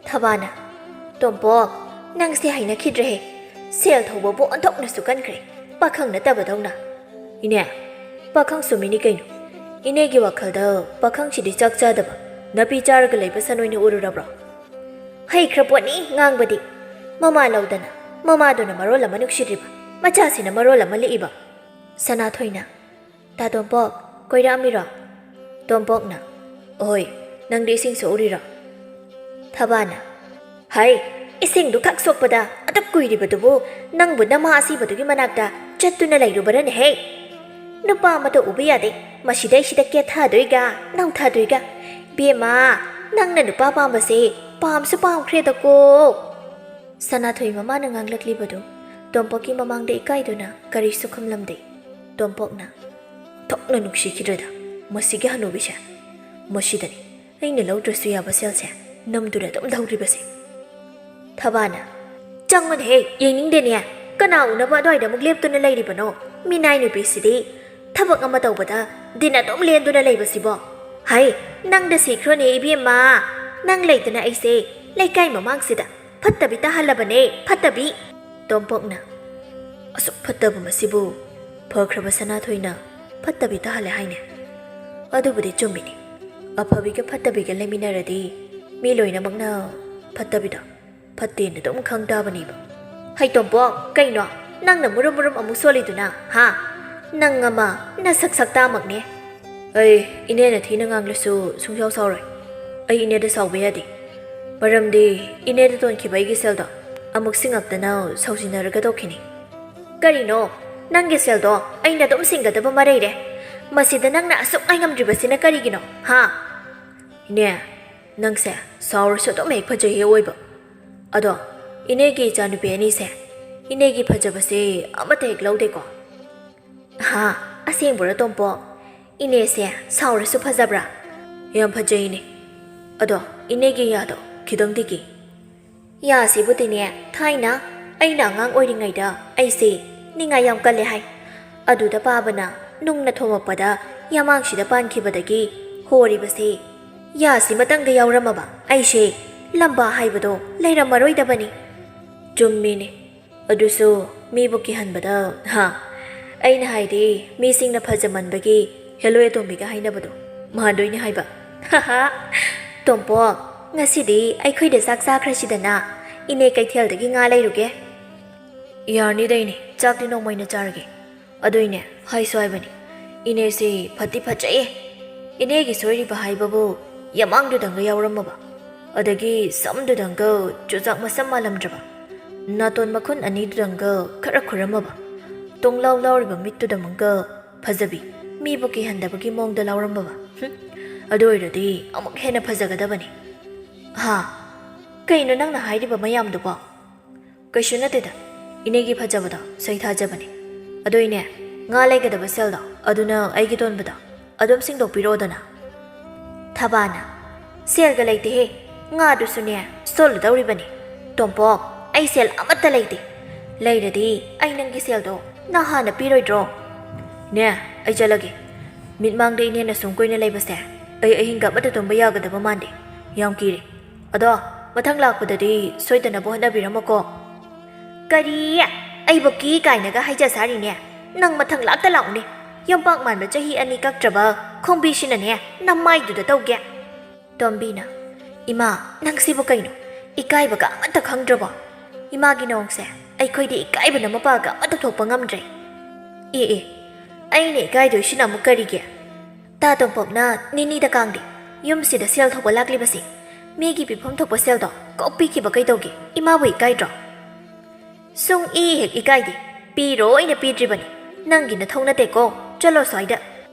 ꯊꯕꯥꯅ, "ꯇꯣꯝꯄꯣꯛ, ꯅꯪꯁꯦ ꯍꯩꯅꯈꯤꯗ꯭ꯔꯦꯍꯦ꯫ ꯁꯦꯜ ꯊꯧꯕꯕꯨ ꯑꯣꯟꯊꯣꯛꯅꯁꯨ ꯀꯟꯈ꯭ꯔꯦ, ꯄꯥꯈꯪ ꯅꯠꯇꯕꯗꯧꯅ꯫" "ꯏꯅꯦ, ꯄꯥꯈꯪ ꯆꯨꯝꯃꯤꯅꯤ ꯀꯩꯅꯣ꯫ ꯏꯅꯦꯒꯤ ꯋꯥꯈꯜꯗ ꯄꯥꯈꯪꯁꯤꯗꯤ ꯆꯥꯛ ꯆꯥꯗꯕ, ꯅꯥꯄꯤ ꯆꯥꯔꯒ ꯂꯩꯕ ꯁꯟ ꯑꯣꯏꯅ ꯎꯔꯨꯔꯕ꯭ꯔꯣ? ꯍꯩꯈ꯭ꯔ ꯄꯣꯠꯅꯤ ꯉꯥꯡꯕꯗꯤ꯫ ꯃꯃꯥ ꯂꯧꯗꯅ, ꯃꯃꯥꯗꯨꯅ ꯃꯔꯣꯜ ꯑꯃ ꯅꯨꯡꯁꯤꯗ꯭ꯔꯤꯕ, ꯃꯆꯥꯁꯤꯅ ꯃꯔꯣꯜ ꯑꯃ ꯂꯤꯛꯏꯕ꯫" ꯁꯅꯥꯊꯣꯏꯅ, "ꯇꯥ ꯇꯣꯝꯄꯣꯛ, ꯀꯣꯏꯔꯛꯑꯝꯃꯤꯔꯣ?" ꯇꯣꯝꯄꯣꯛꯅ, "ꯑꯍꯣꯏ, ꯅꯪꯗꯤ ꯏꯁꯤꯡ ꯁꯣꯛꯎꯔꯤꯔꯣ?" ꯊꯕꯥꯅ, "ꯍꯩ, ꯏꯁꯤꯡꯗꯨ ꯈꯛ ꯁꯣꯛꯄꯗ ꯑꯗꯨꯛ ꯀꯨꯏꯔꯤꯕꯗꯨꯕꯨ ꯅꯪꯕꯨ ꯅꯃꯥ ꯑꯁꯤꯕꯗꯨꯒꯤ ꯃꯅꯥꯛꯇ ꯆꯠꯇꯨꯅ ꯂꯩꯔꯨꯕꯔꯅꯦꯍꯦ? ꯅꯨꯄꯥ ꯑꯃꯠꯇ ꯎꯕ ꯌꯥꯗꯦ, ꯃꯁꯤꯗꯩꯁꯤꯗ ꯀꯦꯊꯗꯣꯏꯒ ꯅꯧꯊꯗꯣꯏꯒ꯫ ꯕꯦꯝꯃ, ꯅꯪꯅ ꯅꯨꯄꯥ ꯄꯥꯝꯕꯁꯦ ꯄꯥꯝꯁꯨ ꯄꯥꯝꯈ꯭ꯔꯦꯗꯀꯣ꯫" ꯁꯅꯥꯊꯣꯏ ꯃꯃꯥꯅ ꯉꯥꯡꯂꯛꯂꯤꯕꯗꯨ ꯇꯣꯝꯄꯣꯛꯀꯤ ꯃꯃꯥꯡꯗ ꯏꯀꯥꯏꯗꯨꯅ ꯀꯔꯤꯁꯨ ꯈꯨꯝꯂꯝꯗꯦ꯫ ꯇꯣꯝꯄꯣꯛꯅ, "ꯊꯣꯛꯅ ꯅꯨꯡꯁꯤꯈꯤꯗ꯭ꯔꯦꯗ ꯃꯁꯤꯒꯤ ꯍꯅꯨꯕꯤꯁꯦ꯫ ꯃꯁꯤꯗꯅꯤ ꯑꯩꯅ ꯂꯧꯗ꯭ꯔꯁꯨ ꯌꯥꯕ ꯁꯦꯜꯁꯦ ꯅꯝꯗꯨꯅ ꯑꯗꯨꯝ ꯂꯧꯔꯤꯕꯁꯦ꯫" ꯊꯕꯥꯅ, "ꯆꯪꯉꯨꯅꯦꯍꯦ, ꯌꯦꯡꯅꯤꯡꯗꯦꯅꯦ꯫ ꯀꯅꯥ ꯎꯅꯕ ꯑꯗꯨꯋꯥꯏꯗ ꯑꯃꯨꯛ ꯂꯦꯞꯇꯨꯅ ꯂꯩꯔꯤꯕꯅꯣ? ꯃꯤꯅꯥꯏ ꯅꯨꯄꯤꯁꯤꯗꯤ ꯊꯕꯛ ꯑꯃ ꯇꯧꯕꯗ ꯗꯤꯟ ꯑꯗꯨꯝ ꯂꯦꯟꯗꯨꯅ ꯂꯩꯕꯁꯤꯕꯣ꯫ ꯍꯩ, ꯅꯪꯗ ꯁꯤꯈ꯭ꯔꯣꯅꯦ ꯏꯕꯦꯝꯃ꯫ ꯅꯪ ꯂꯩꯇꯅ ꯑꯩꯁꯦ ꯂꯩꯀꯥꯏ ꯃꯃꯥꯡꯁꯤꯗ ꯐꯠꯇꯕꯤ ꯇꯥꯍꯜꯂꯕꯅꯦ, ꯐꯠꯇꯕꯤ꯫" ꯇꯣꯝꯄꯣꯛꯅ, "ꯑꯁꯨꯛ ꯐꯠꯇꯕ ꯃꯁꯤꯕꯨ ꯐꯈ꯭ꯔꯕ ꯁꯅꯥꯊꯣꯏꯅ ꯐꯠꯇꯕꯤ ꯇꯥꯍꯜꯂꯦ ꯍꯥꯏꯅꯦ꯫ ꯑꯗꯨꯕꯨꯗꯤ ꯆꯨꯝꯃꯤꯅꯤ꯫ ꯑꯐꯕꯤꯒ ꯐꯠꯇꯕꯤꯒ ꯂꯩꯃꯤꯟꯅꯔꯗꯤ ꯃꯤ ꯂꯣꯏꯅꯃꯛꯅ ꯐꯠꯇꯕꯤꯗꯣ ꯐꯠꯇꯦꯅ ꯑꯗꯨꯝ ꯈꯪ ꯇꯥꯕꯅꯦꯕ꯫" "ꯍꯩ ꯇꯣꯝꯄꯣꯛ, ꯀꯩꯅꯣ ꯅꯪꯅ ꯃꯨꯔꯨꯝ ꯃꯨꯔꯨꯝ ꯑꯃꯨꯛ ꯁꯣꯜꯂꯤꯗꯨꯅ, ꯍꯥ? ꯅꯪ ꯑꯃ ꯅꯁꯛ ꯁꯛꯇꯥꯃꯛꯅꯦ꯫" "ꯑꯩ ꯏꯅꯦꯅ ꯊꯤꯅ ꯉꯥꯡꯂꯁꯨ ꯁꯨꯡꯁꯥꯎ ꯁꯥꯎꯔꯣꯏ꯫ ꯑꯩ ꯏꯅꯦꯗ ꯁꯥꯎꯕ ꯌꯥꯗꯦ꯫ ꯃꯔꯝꯗꯤ ꯏꯅꯦꯗ ꯇꯣꯟꯈꯤꯕ ꯑꯩꯒꯤ ꯁꯦꯜꯗꯣ ꯑꯃꯨꯛ ꯁꯤꯡꯉꯛꯇꯅ ꯁꯥꯎꯖꯤꯟꯅꯔꯒ ꯇꯣꯛꯈꯤꯅꯤ꯫" "ꯀꯔꯤꯅꯣ? "ꯅꯪꯒꯤ ꯁꯦꯜꯗꯣ ꯑꯩꯅ ꯑꯗꯨꯝ ꯁꯤꯡꯒꯗꯕ ꯑꯃ ꯂꯩꯔꯦ꯫ ꯃꯁꯤꯗ ꯅꯪꯅ ꯑꯁꯨꯛ ꯉꯥꯏꯉꯝꯗ꯭ꯔꯤꯕꯁꯤꯅ ꯀꯔꯤꯒꯤꯅꯣ, ꯍꯥ?" "ꯏꯅꯦ, ꯅꯪꯁꯦ ꯁꯥꯎꯔꯁꯨ ꯑꯗꯨꯝ ꯍꯦꯛ ꯐꯖꯩꯌꯦ ꯑꯣꯏꯕ꯫ ꯑꯗꯣ ꯏꯅꯦꯒꯤ ꯏꯆꯥꯅꯨꯄꯤ ꯑꯅꯤꯁꯦ ꯏꯅꯦꯒꯤ ꯐꯖꯕꯁꯦ ꯑꯃꯠꯇ ꯍꯦꯛ ꯂꯧꯗꯦꯀꯣ?" "ꯍꯥ, ꯑꯁꯦꯡꯕꯔꯣ ꯇꯣꯝꯄꯣꯛ? ꯏꯅꯦꯁꯦ ꯁꯥꯎꯔꯁꯨ ꯐꯖꯕ꯭ꯔꯥ?" "ꯌꯥꯝ ꯐꯖꯩꯅꯦ꯫ ꯑꯗꯣ ꯏꯅꯦꯒꯤ ꯌꯥꯗꯣ ꯈꯤꯇꯪꯗꯤ ꯀꯤ?" "ꯌꯥꯁꯤꯕꯨꯗꯤꯅꯦ, ꯊꯥꯏꯅ ꯑꯩꯅ ꯑꯉꯥꯡ ꯑꯣꯏꯔꯤꯉꯩꯗ ꯑꯩꯁꯦ ꯅꯤꯡꯉꯥꯏ ꯌꯥꯝ ꯀꯜꯂꯦ ꯍꯥꯏ꯫ ꯑꯗꯨꯗ ꯄꯥꯕꯅ ꯅꯨꯡꯅ ꯊꯣꯝꯃꯛꯄꯗ ꯌꯥꯃꯥꯡꯁꯤꯗ ꯄꯥꯟꯈꯤꯕꯗꯒꯤ ꯍꯣꯔꯤꯕꯁꯦ ꯌꯥꯁꯤ ꯃꯇꯪꯗ ꯌꯥꯎꯔꯝꯃꯕ ꯑꯩꯁꯦ ꯂꯝꯕꯥ ꯍꯥꯏꯕꯗꯣ ꯂꯩꯔꯝꯃꯔꯣꯏꯗꯕꯅꯤ꯫" "ꯆꯨꯝꯃꯤꯅꯦ꯫ ꯑꯗꯨꯁꯨ ꯃꯤꯕꯨ ꯀꯤꯍꯟꯕꯗ, ꯍꯥ? ꯑꯩꯅ ꯍꯥꯏꯗꯤ, ꯃꯤꯁꯤꯡꯅ ꯐꯖꯃꯟꯕꯒꯤ ꯍꯦꯂꯣꯏ ꯑꯇꯣꯝꯕꯤꯒ ꯍꯥꯏꯅꯕꯗꯣ ꯃꯥꯟꯗꯣꯏꯅꯦ ꯍꯥꯏꯕ꯫" "ꯍꯥ ꯍꯥ꯫ ꯇꯣꯝꯄꯣꯛ, ꯉꯁꯤꯗꯤ ꯑꯩꯈꯣꯏꯗ ꯆꯥꯛ ꯆꯥꯈ꯭ꯔꯁꯤꯗꯅ꯫ ꯏꯅꯦ ꯀꯩꯊꯦꯜꯗꯒꯤ ꯉꯥ ꯂꯩꯔꯨꯒꯦ꯫" "ꯌꯥꯔꯅꯤꯗ ꯏꯅꯦ, ꯆꯥꯛꯇꯤ ꯅꯣꯡꯃ ꯑꯣꯏꯅ ꯆꯥꯔꯒꯦ꯫ ꯑꯗꯣ ꯏꯅꯦ, ꯍꯥꯏꯁꯨ ꯍꯥꯏꯕꯅꯤ, ꯏꯅꯦꯁꯤ ꯐꯗꯤ ꯐꯖꯩꯌꯦ꯫ ꯏꯅꯦꯒꯤ ꯁꯣꯏꯔꯤꯕ ꯍꯥꯏꯕꯕꯨ ꯌꯥꯃꯥꯡꯗꯨꯗꯪꯒ ꯌꯥꯎꯔꯝꯃꯕ, ꯑꯗꯒꯤ ꯁꯝꯗꯨꯗꯪꯒ ꯆꯨꯖꯥꯛ ꯃꯁꯝ ꯃꯥꯜꯂꯝꯗ꯭ꯔꯕ, ꯅꯥꯇꯣꯟ ꯃꯈꯨꯟ ꯑꯅꯤꯗꯨꯗꯪꯒ ꯈꯔ ꯈꯨꯔꯝꯃꯕ, ꯇꯣꯡꯂꯥꯎ ꯂꯥꯎꯔꯤꯕ ꯃꯤꯠꯇꯨꯗꯃꯛꯒ ꯐꯖꯕꯤ, ꯃꯤꯕꯨ ꯀꯤꯍꯟꯗꯕꯒꯤ ꯃꯑꯣꯡꯗ ꯂꯥꯎꯔꯝꯃꯕ꯫ ꯍꯨꯝ, ꯑꯗꯨ ꯑꯣꯏꯔꯗꯤ ꯑꯃꯨꯛ ꯍꯦꯟꯅ ꯐꯖꯒꯗꯕꯅꯤ꯫" "ꯍꯥ? ꯀꯩꯅꯣ ꯅꯪꯅ ꯍꯥꯏꯔꯤꯕ ꯃꯌꯥꯝꯗꯨꯕꯣ?" "ꯀꯩꯁꯨ ꯅꯠꯇꯦꯗ, ꯏꯅꯦꯒꯤ ꯐꯖꯕꯗꯣ ꯁꯩꯊꯥꯖꯕꯅꯤ꯫ ꯑꯗꯣ ꯏꯅꯦ, ꯉꯥ ꯂꯩꯒꯗꯕ ꯁꯦꯜꯗꯣ ꯑꯗꯨꯅ ꯑꯩꯒꯤ ꯇꯣꯟꯕꯗꯣ ꯑꯗꯨꯝ ꯁꯤꯡꯗꯣꯛꯄꯤꯔꯛꯑꯣꯗꯅ꯫" ꯊꯕꯥꯅ, "ꯁꯦꯜꯒ ꯂꯩꯇꯦꯍꯦ, ꯉꯥꯗꯨꯁꯨꯅꯦ ꯁꯣꯜꯂꯨꯗꯧꯔꯤꯕꯅꯤ꯫ ꯇꯣꯝꯄꯣꯛ, ꯑꯩ ꯁꯦꯜ ꯑꯃꯠꯇ ꯂꯩꯇꯦ꯫ ꯂꯩꯔꯗꯤ ꯑꯩ ꯅꯪꯒꯤ ꯁꯦꯜꯗꯣ ꯅꯍꯥꯟꯅ ꯄꯤꯔꯣꯏꯗ꯭ꯔꯣ?" "ꯅꯦ, ꯑꯩ ꯆꯠꯂꯒꯦ꯫ ꯃꯤꯠꯃꯥꯡꯗ ꯏꯅꯦꯅ ꯁꯨꯝ ꯀꯨꯏꯅ ꯂꯩꯕꯁꯦ ꯑꯩ ꯑꯍꯤꯡꯒ ꯑꯃꯠꯇ ꯇꯨꯝꯕ ꯌꯥꯒꯗꯕ ꯃꯥꯟꯗꯦ꯫ ꯌꯥꯝ ꯀꯤꯔꯦ꯫ ꯑꯗꯣ ꯃꯊꯪ ꯂꯥꯛꯄꯗꯗꯤ ꯁꯣꯏꯗꯅꯕ ꯍꯣꯠꯅꯕꯤꯔꯝꯃꯨꯀꯣ꯫" "ꯀꯔꯤ? ꯑꯩꯕꯨ ꯀꯤ ꯀꯥꯏꯅꯒ ꯍꯥꯏꯖ ꯁꯥꯔꯤꯅꯦ? ꯅꯪ ꯃꯊꯪ ꯂꯥꯛꯇ ꯂꯥꯛꯎꯅꯦ꯫ ꯌꯣꯝꯄꯥꯛ ꯃꯥꯟꯕ ꯆꯍꯤ ꯑꯅꯤ ꯀꯛꯇ꯭ꯔꯕ ꯈꯣꯡꯕꯤꯁꯤꯅꯅꯦ ꯅꯃꯥꯏꯗꯨꯗ ꯇꯧꯒꯦ꯫" ꯇꯣꯝꯕꯤꯅ, "ꯏꯃꯥ, ꯅꯪꯁꯤꯕꯨ ꯀꯩꯅꯣ? ꯏꯀꯥꯏꯕꯒ ꯑꯃꯠꯇ ꯈꯪꯗ꯭ꯔꯕꯣ? ꯏꯃꯥꯒꯤ ꯅꯣꯡꯁꯦ ꯑꯩꯈꯣꯏꯗꯤ ꯏꯀꯥꯏꯕꯅ ꯃꯄꯥꯒ ꯑꯃꯠꯇ ꯊꯣꯛꯄ ꯉꯝꯗ꯭ꯔꯦ꯫" "ꯑꯦ ꯑꯦ, ꯑꯩꯅ ꯏꯀꯥꯏꯗꯣꯏꯁꯤꯅ ꯑꯃꯨꯛ ꯀꯔꯤꯒꯤ? ꯇꯥ ꯇꯣꯝꯄꯣꯛꯅ ꯅꯤꯅꯤꯗ ꯀꯥꯡꯗꯦ ꯌꯨꯝꯁꯤꯗ ꯁꯦꯜ ꯊꯧꯕ ꯂꯥꯛꯂꯤꯕꯁꯦ꯫ ꯃꯤꯒꯤ ꯄꯤꯐꯝ ꯊꯣꯛꯄ ꯁꯦꯜꯗꯣ ꯀꯣꯛ ꯄꯤꯈꯤꯕ ꯀꯩꯗꯧꯒꯦ? ꯏꯃꯥꯕꯨ ꯏꯀꯥꯏꯗ꯭ꯔꯣ?" "ꯁꯨꯡ ꯏ ꯍꯦꯛ ꯏꯀꯥꯏꯗꯦ꯫ ꯄꯤꯔꯣꯏꯅ ꯄꯤꯗ꯭ꯔꯤꯕꯅꯤ꯫ ꯅꯪꯒꯤ ꯅꯊꯧ ꯅꯠꯇꯦꯀꯣ꯫ ꯆꯠꯂꯣ ꯁ꯭ꯋꯥꯏꯗ꯫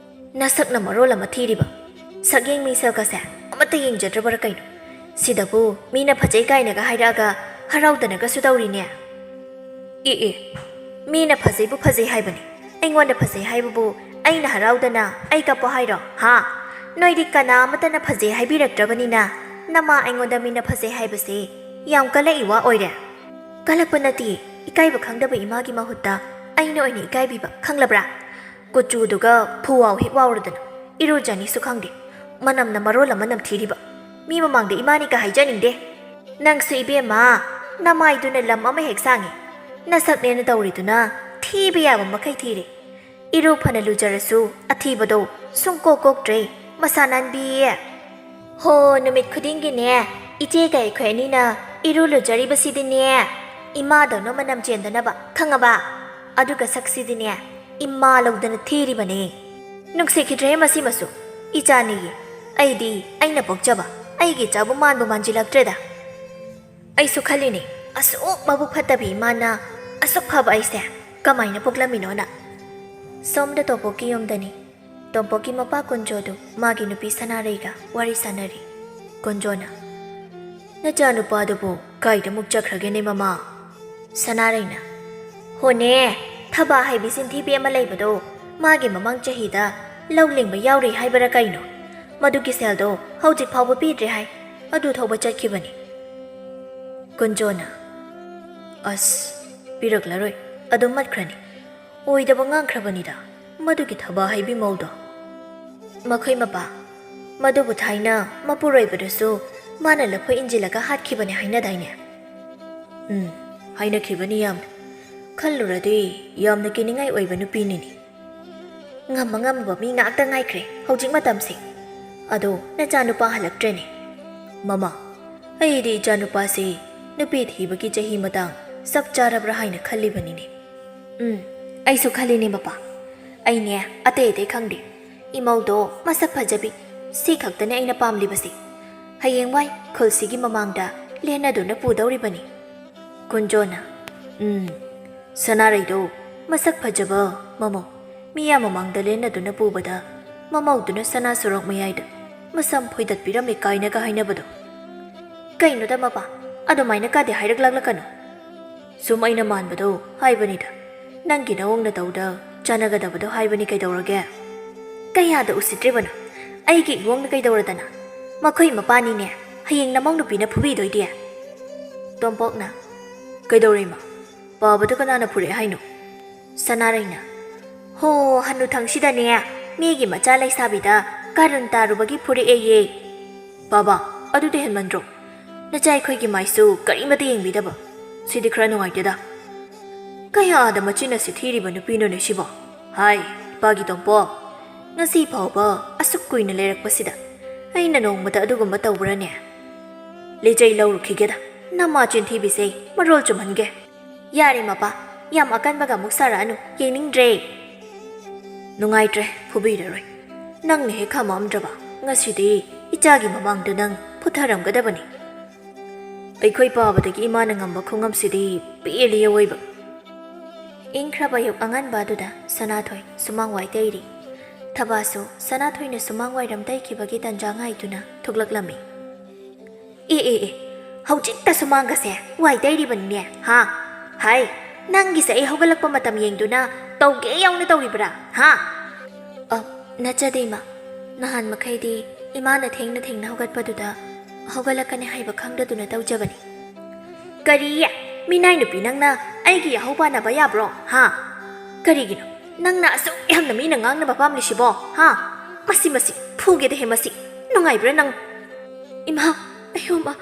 ꯅꯁꯛꯅ ꯃꯔꯣꯜ ꯑꯃ ꯊꯤꯔꯤꯕ꯫ ꯁꯛꯌꯦꯡ ꯃꯤꯁꯛ ꯑꯁꯦ ꯑꯃꯠꯇ ꯌꯦꯡꯖꯗ꯭ꯔꯕꯔꯥ ꯀꯩꯅꯣ? ꯁꯤꯗꯕꯨ ꯃꯤꯅ ꯐꯖꯩ ꯀꯥꯏꯅꯒ ꯍꯥꯏꯔꯛꯑꯒ ꯍꯔꯥꯎꯗꯅꯒꯁꯨ ꯇꯧꯔꯤꯅꯦ꯫ ꯑꯦ ꯑꯦ, ꯃꯤꯅ ꯐꯖꯩꯕꯨ ꯐꯖꯩ ꯍꯥꯏꯕꯅꯤ꯫ ꯑꯩꯉꯣꯟꯗ ꯐꯖꯩ ꯍꯥꯏꯕꯕꯨ ꯑꯩꯅ ꯍꯔꯥꯎꯗꯅ ꯑꯩ ꯀꯞꯄꯣ ꯍꯥꯏꯔꯣ? ꯍꯥ? ꯅꯣꯏꯗꯤ ꯀꯅꯥ ꯑꯃꯠꯇꯅ ꯐꯖꯩ ꯍꯥꯏꯕꯤꯔꯛꯇ꯭ꯔꯕꯅꯤꯅ ꯅꯃꯥ ꯑꯩꯉꯣꯟꯗ ꯃꯤꯅ ꯐꯖꯩ ꯍꯥꯏꯕꯁꯦ ꯌꯥꯝ ꯀꯜꯂꯛꯏ ꯋꯥ ꯑꯣꯏꯔꯦ꯫ ꯀꯜꯂꯛꯄ ꯅꯠꯇꯦ, ꯏꯀꯥꯏꯕ ꯈꯪꯗꯕ ꯏꯃꯥꯒꯤ ꯃꯍꯨꯠꯇ ꯑꯩꯅ ꯑꯣꯏꯅ ꯏꯀꯥꯏꯕꯤꯕ, ꯈꯪꯂꯕ꯭ꯔꯥ? ꯀꯨꯆꯨꯗꯨꯒ ꯐꯨꯋꯥꯎ ꯍꯦꯛ ꯋꯥꯎꯔꯗꯅ ꯏꯔꯨꯖꯅꯤꯁꯨ ꯈꯪꯗꯦ, ꯃꯅꯝꯅ ꯃꯔꯣꯜ ꯑꯃ ꯅꯝꯊꯤꯔꯤꯕ꯫ ꯃꯤ ꯃꯃꯥꯡꯗ ꯏꯃꯥꯅꯤꯒ ꯍꯥꯏꯖꯅꯤꯡꯗꯦ꯫ ꯅꯪꯁꯨ ꯏꯕꯦꯝꯃ, ꯅꯃꯥꯏꯗꯨꯅ ꯂꯝ ꯑꯃ ꯍꯦꯛ ꯁꯥꯡꯉꯤ꯫ ꯅꯁꯛꯅꯦꯅ ꯇꯧꯔꯤꯗꯨꯅ ꯊꯤꯕ ꯌꯥꯕ ꯃꯈꯩ ꯊꯤꯔꯦ꯫ ꯏꯔꯨ ꯐꯅ ꯂꯨꯖꯔꯁꯨ ꯑꯊꯤꯕꯗꯣ ꯁꯨꯡꯀꯣꯛ ꯀꯣꯛꯇ꯭ꯔꯦ, ꯃꯁꯥ ꯅꯥꯟꯕꯤ꯫ ꯍꯣ, ꯅꯨꯃꯤꯠ ꯈꯨꯗꯤꯡꯒꯤꯅꯦ, ꯏꯆꯦꯒ ꯑꯩꯈꯣꯏ ꯑꯅꯤꯅ ꯏꯔꯨ ꯂꯨꯖꯔꯤꯕꯁꯤꯗꯤꯅꯦ, ꯏꯃꯥꯗꯧꯅ ꯃꯅꯝ ꯆꯦꯟꯗꯅꯕ, ꯈꯪꯉꯕ? ꯑꯗꯨꯒ ꯁꯛꯁꯤꯗꯤꯅꯦ, ꯏꯃꯥ ꯂꯧꯗꯅ ꯊꯤꯔꯤꯕꯅꯦ꯫ ꯅꯨꯡꯁꯤꯈꯤꯗ꯭ꯔꯦ ꯃꯁꯤꯃꯁꯨ, ꯏꯆꯥꯅꯤꯌꯦ꯫ ꯑꯩꯗꯤ ꯑꯩꯅ ꯄꯣꯛꯆꯕ ꯑꯩꯒꯤ ꯏꯆꯥꯕꯨ ꯃꯥꯟꯕꯨ ꯃꯥꯟꯁꯤꯜꯂꯛꯇ꯭ꯔꯦꯗ꯫ ꯑꯩꯁꯨ ꯈꯜꯂꯤꯅꯦ, ꯑꯁꯨꯛ ꯃꯕꯨꯛ ꯐꯠꯇꯕꯤ ꯏꯃꯥꯅ ꯑꯁꯨꯛ ꯐꯕ ꯑꯩꯁꯦ ꯀꯃꯥꯏꯅ ꯄꯣꯛꯂꯝꯃꯤꯅꯣꯅ꯫ ꯁꯣꯝꯗ ꯇꯣꯝꯄꯣꯛꯀꯤ ꯌꯨꯝꯗꯅꯤ꯫ ꯇꯣꯝꯄꯣꯛꯀꯤ ꯃꯄꯥ ꯀꯨꯟꯖꯣꯗꯨ ꯃꯥꯒꯤ ꯅꯨꯄꯤ ꯁꯅꯥꯔꯩꯒ ꯋꯥꯔꯤ ꯁꯥꯟꯅꯔꯤ꯫ ꯀꯨꯟꯖꯣꯅ, "ꯅꯆꯥꯅꯨꯄꯥꯗꯨꯕꯨ ꯀꯥꯏꯗ ꯑꯃꯨꯛ ꯆꯠꯈ꯭ꯔꯒꯦꯅꯦ, ꯃꯃꯥ?" ꯁꯅꯥꯔꯩꯅ, "ꯍꯣꯅꯦ, ꯊꯕꯥ ꯍꯩꯕꯤ ꯆꯤꯟꯊꯤꯕꯤ ꯑꯃ ꯂꯩꯕꯗꯣ, ꯃꯥꯒꯤ ꯃꯃꯥꯡ ꯆꯍꯤꯗ ꯂꯧ ꯂꯤꯡꯕ ꯌꯥꯎꯔꯤ ꯍꯥꯏꯕꯔꯥ ꯀꯩꯅꯣ? ꯃꯗꯨꯒꯤ ꯁꯦꯜꯗꯣ ꯍꯧꯖꯤꯛ ꯐꯥꯎꯕ ꯄꯤꯗ꯭ꯔꯦ ꯍꯥꯏ꯫ ꯑꯗꯨ ꯊꯧꯕ ꯆꯠꯈꯤꯕꯅꯤ꯫" ꯀꯨꯟꯖꯣꯅ, "ꯑꯁ, ꯄꯤꯔꯛꯂꯔꯣꯏ, ꯑꯗꯨꯝ ꯃꯠꯈ꯭ꯔꯅꯤ꯫ ꯑꯣꯏꯗꯕ ꯉꯥꯡꯈ꯭ꯔꯕꯅꯤꯗ ꯃꯗꯨꯒꯤ ꯊꯕꯥ ꯍꯩꯕꯤ ꯃꯧꯗꯣ꯫" "ꯃꯈꯣꯏ ꯃꯄꯥ, ꯃꯗꯨꯕꯨ ꯊꯥꯏꯅ ꯃꯄꯨꯔꯣꯏꯕꯗꯁꯨ ꯃꯥꯅ ꯂꯐꯣꯏ ꯏꯟꯖꯤꯜꯂꯒ ꯍꯥꯠꯈꯤꯕꯅꯦ ꯍꯥꯏꯅꯗꯥꯏꯅꯦ?" "ꯎꯝ, ꯍꯥꯏꯅꯈꯤꯕꯅꯤ ꯌꯥꯝꯅ꯫ ꯈꯜꯂꯨꯔꯗꯤ ꯌꯥꯝꯅ ꯀꯤꯅꯤꯡꯉꯥꯏ ꯑꯣꯏꯕ ꯅꯨꯄꯤꯅꯤꯅꯦ꯫" "ꯉꯝꯃ ꯉꯝꯃꯕ ꯃꯤ ꯉꯥꯛꯇ ꯉꯥꯏꯈ꯭ꯔꯦ ꯍꯧꯖꯤꯛ ꯃꯇꯝꯁꯦ꯫ ꯑꯗꯣ ꯅꯆꯥꯅꯨꯄꯥ ꯍꯜꯂꯛꯇ꯭ꯔꯦꯅꯦ꯫" "ꯃꯃꯥ, ꯑꯩꯗꯤ ꯏꯆꯥꯅꯨꯄꯥꯁꯤ ꯅꯨꯄꯤ ꯊꯤꯕꯒꯤ ꯆꯍꯤ ꯃꯇꯥꯡ ꯆꯞ ꯆꯥꯔꯕ꯭ꯔꯥ ꯍꯥꯏꯅ ꯈꯜꯂꯤꯕꯅꯤꯅꯦ꯫" "ꯎꯝ, ꯑꯩꯁꯨ ꯈꯜꯂꯤꯅꯦ ꯃꯄꯥ꯫ ꯑꯩꯅꯦ ꯑꯇꯩ ꯑꯇꯩ ꯈꯪꯗꯦ꯫ ꯏꯃꯧꯗꯣ ꯃꯁꯛ ꯐꯖꯕꯤ, ꯁꯤ ꯈꯛꯇꯅꯦ ꯑꯩꯅ ꯄꯥꯝꯂꯤꯕꯁꯦ꯫ ꯍꯌꯦꯡꯋꯥꯏ ꯈꯨꯜꯁꯤꯒꯤ ꯃꯃꯥꯡꯗ ꯂꯦꯟꯅꯗꯨꯅ ꯄꯨꯗꯧꯔꯤꯕꯅꯤ꯫" ꯀꯨꯟꯖꯣꯅ, "ꯎꯝ, ꯁꯅꯥꯔꯩꯗꯣ ꯃꯁꯛ ꯐꯖꯕ ꯃꯃꯧ ꯃꯤꯌꯥꯝ ꯃꯃꯥꯡꯗ ꯂꯦꯟꯅꯗꯨꯅ ꯄꯨꯕꯗ, ꯃꯃꯧꯗꯨꯅ ꯁꯅꯥ ꯁꯣꯔꯣꯛ ꯃꯌꯥꯏꯗ ꯃꯁꯝ ꯐꯣꯏꯗꯠꯄꯤꯔꯝꯃꯤ ꯀꯥꯏꯅꯒ ꯍꯥꯏꯅꯕꯗꯣ꯫ ꯀꯩꯅꯣꯗ ꯃꯄꯥ, ꯑꯗꯨꯃꯥꯏꯅ ꯀꯥꯗꯤ ꯍꯥꯏꯔꯛꯂꯛꯂꯀꯅꯨ꯫ ꯁꯨꯝ ꯑꯩꯅ ꯃꯥꯟꯕꯗꯣ ꯍꯥꯏꯕꯅꯤꯗ꯫ ꯅꯪꯒꯤ ꯅꯑꯣꯡ ꯅꯇꯧꯗ ꯆꯥꯟꯅꯒꯗꯕꯗꯣ ꯍꯥꯏꯕꯅꯤ, ꯀꯩꯗꯧꯔꯒꯦ? ꯀꯌꯥꯗ ꯎꯁꯤꯠꯇ꯭ꯔꯤꯕꯅꯣ? ꯑꯩꯒꯤ ꯏꯋꯣꯡꯅ ꯀꯩꯗꯧꯔꯗꯅ? ꯃꯈꯣꯏ ꯃꯄꯥꯅꯤꯅꯦ ꯍꯌꯦꯡ ꯅꯃꯧ ꯅꯨꯄꯤꯅ ꯐꯨꯕꯤꯗꯣꯏꯗꯤ꯫ ꯇꯣꯝꯄꯣꯛꯅ, ꯀꯩꯗꯧꯔꯦ ꯏꯃꯥ? ꯄꯥꯕꯗ ꯀꯅꯥꯅ ꯐꯨꯔꯛꯑꯦ ꯍꯥꯏꯅꯣ? ꯁꯅꯥꯔꯩꯅ, ꯍꯣ, ꯍꯅꯨꯊꯪꯁꯤꯗꯅꯦ ꯃꯤꯒꯤ ꯃꯆꯥ ꯂꯩꯁꯥꯕꯤꯗ ꯀꯥꯔꯟ ꯇꯥꯔꯨꯕꯒꯤ ꯐꯨꯔꯛꯑꯦꯌꯦ꯫ ꯕꯥꯕꯥ, ꯑꯗꯨꯗꯤ ꯍꯦꯟꯃꯟꯗ꯭ꯔꯣ? ꯅꯆꯥ ꯑꯩꯈꯣꯏꯒꯤ ꯃꯥꯏꯁꯨ ꯀꯔꯤꯃꯇ ꯌꯦꯡꯕꯤꯗꯕ꯫ ꯁꯤꯗꯤ ꯈꯔ ꯅꯨꯡꯉꯥꯏꯇꯦꯗ꯫ ꯀꯌꯥꯗ ꯃꯆꯤꯟ ꯑꯁꯤ ꯊꯤꯔꯤꯕ ꯅꯨꯄꯤꯅꯣꯅꯦ ꯁꯤꯕꯣ? ꯍꯥꯏ, ꯏꯄꯥꯒꯤ ꯇꯣꯝꯄꯣꯛ, ꯉꯁꯤ ꯐꯥꯎꯕ ꯑꯁꯨꯛ ꯀꯨꯏꯅ ꯂꯩꯔꯛꯄꯁꯤꯗ ꯑꯩꯅ ꯅꯣꯡꯃꯇ ꯑꯗꯨꯒꯨꯝꯕ ꯇꯧꯕ꯭ꯔꯅꯦ? ꯂꯤꯆꯩ ꯂꯧꯔꯨꯈꯤꯒꯦꯗ, ꯅꯃꯥ ꯆꯤꯟꯊꯤꯕꯤꯁꯦ ꯃꯔꯣꯜ ꯆꯨꯝꯍꯟꯒꯦ꯫ ꯌꯥꯔꯦ ꯃꯄꯥ, ꯌꯥꯝ ꯑꯀꯟꯕꯒ ꯑꯃꯨꯛ ꯁꯥꯔꯛꯑꯅꯨ, ꯌꯦꯡꯅꯤꯡꯗ꯭ꯔꯦ꯫ ꯅꯨꯡꯉꯥꯏꯇ꯭ꯔꯦ, ꯐꯨꯕꯤꯔꯔꯣꯏ꯫ ꯅꯪꯅ ꯍꯦꯛ ꯈꯥꯝꯃꯛꯑꯝꯗ꯭ꯔꯕ, ꯉꯁꯤꯗꯤ ꯏꯆꯥꯒꯤ ꯃꯃꯥꯡꯗ ꯅꯪ ꯐꯨꯊꯔꯝꯒꯗꯕꯅꯤ꯫ ꯑꯩꯈꯣꯏ ꯄꯥꯕꯗꯒꯤ ꯏꯃꯥꯅ ꯉꯝꯕ ꯈꯣꯡꯉꯝꯁꯤꯗꯤ ꯄꯦꯜꯂꯤ ꯑꯋꯣꯏꯕ꯫ ꯏꯪꯈ꯭ꯔꯕ ꯑꯌꯨꯛ ꯑꯉꯟꯕ ꯑꯗꯨꯗ ꯁꯅꯥꯊꯣꯏ ꯁꯨꯃꯥꯡ ꯋꯥꯏ ꯇꯩꯔꯤ꯫ ꯊꯕꯥꯁꯨ ꯁꯅꯥꯊꯣꯏꯅ ꯁꯨꯃꯥꯡ ꯋꯥꯏꯔꯝ ꯇꯩꯈꯤꯕꯒꯤ ꯇꯟꯖꯥ ꯉꯥꯏꯗꯨꯅ ꯊꯣꯛꯂꯛꯂꯝꯃꯤ꯫ ꯑꯦ, ꯑꯦ, ꯑꯦ, ꯍꯧꯖꯤꯛꯇ ꯁꯨꯃꯥꯡꯒꯁꯦ ꯋꯥꯏ ꯇꯩꯔꯤꯕꯅꯤꯅꯦ, ꯍꯥ? ꯍꯥꯏ, ꯅꯪꯒꯤꯁꯦ ꯑꯩ ꯍꯧꯒꯠꯂꯛꯄ ꯃꯇꯝ ꯌꯦꯡꯗꯨꯅ ꯇꯧꯒꯦ ꯌꯥꯎꯅ ꯇꯧꯔꯤꯕ꯭ꯔꯥ, ꯍꯥ? ꯑ, ꯅꯠꯆꯗꯦ ꯏꯃꯥ, ꯅꯍꯥꯟ ꯃꯈꯩꯗꯤ ꯏꯃꯥꯅ ꯊꯦꯡꯅ ꯊꯦꯡꯅ ꯍꯧꯒꯠꯄꯗꯨꯗ ꯍꯧꯒꯠꯂꯛꯀꯅꯤ ꯍꯥꯏꯕ ꯈꯪꯗꯗꯨꯅ ꯇꯧꯖꯕꯅꯤ꯫ ꯀꯔꯤ? ꯃꯤꯅꯥꯏ ꯅꯨꯄꯤ ꯅꯪꯅ ꯑꯩꯒꯤ ꯌꯥꯍꯧ ꯄꯥꯟꯅꯕ ꯌꯥꯕ꯭ꯔꯣ, ꯍꯥ? ꯀꯔꯤꯒꯤꯅꯣ ꯅꯪꯅ ꯑꯁꯨꯛ ꯌꯥꯝꯅ ꯃꯤꯅ ꯉꯥꯡꯅꯕ ꯄꯥꯝꯂꯤꯁꯤꯕꯣ, ꯍꯥ? ꯃꯁꯤ, ꯃꯁꯤ, ꯐꯨꯒꯦꯗ ꯍꯦ ꯃꯁꯤ꯫ ꯅꯨꯡꯉꯥꯏꯕ꯭ꯔꯥ ꯅꯪ? ꯏꯃꯥ, ꯑꯌꯣꯃ,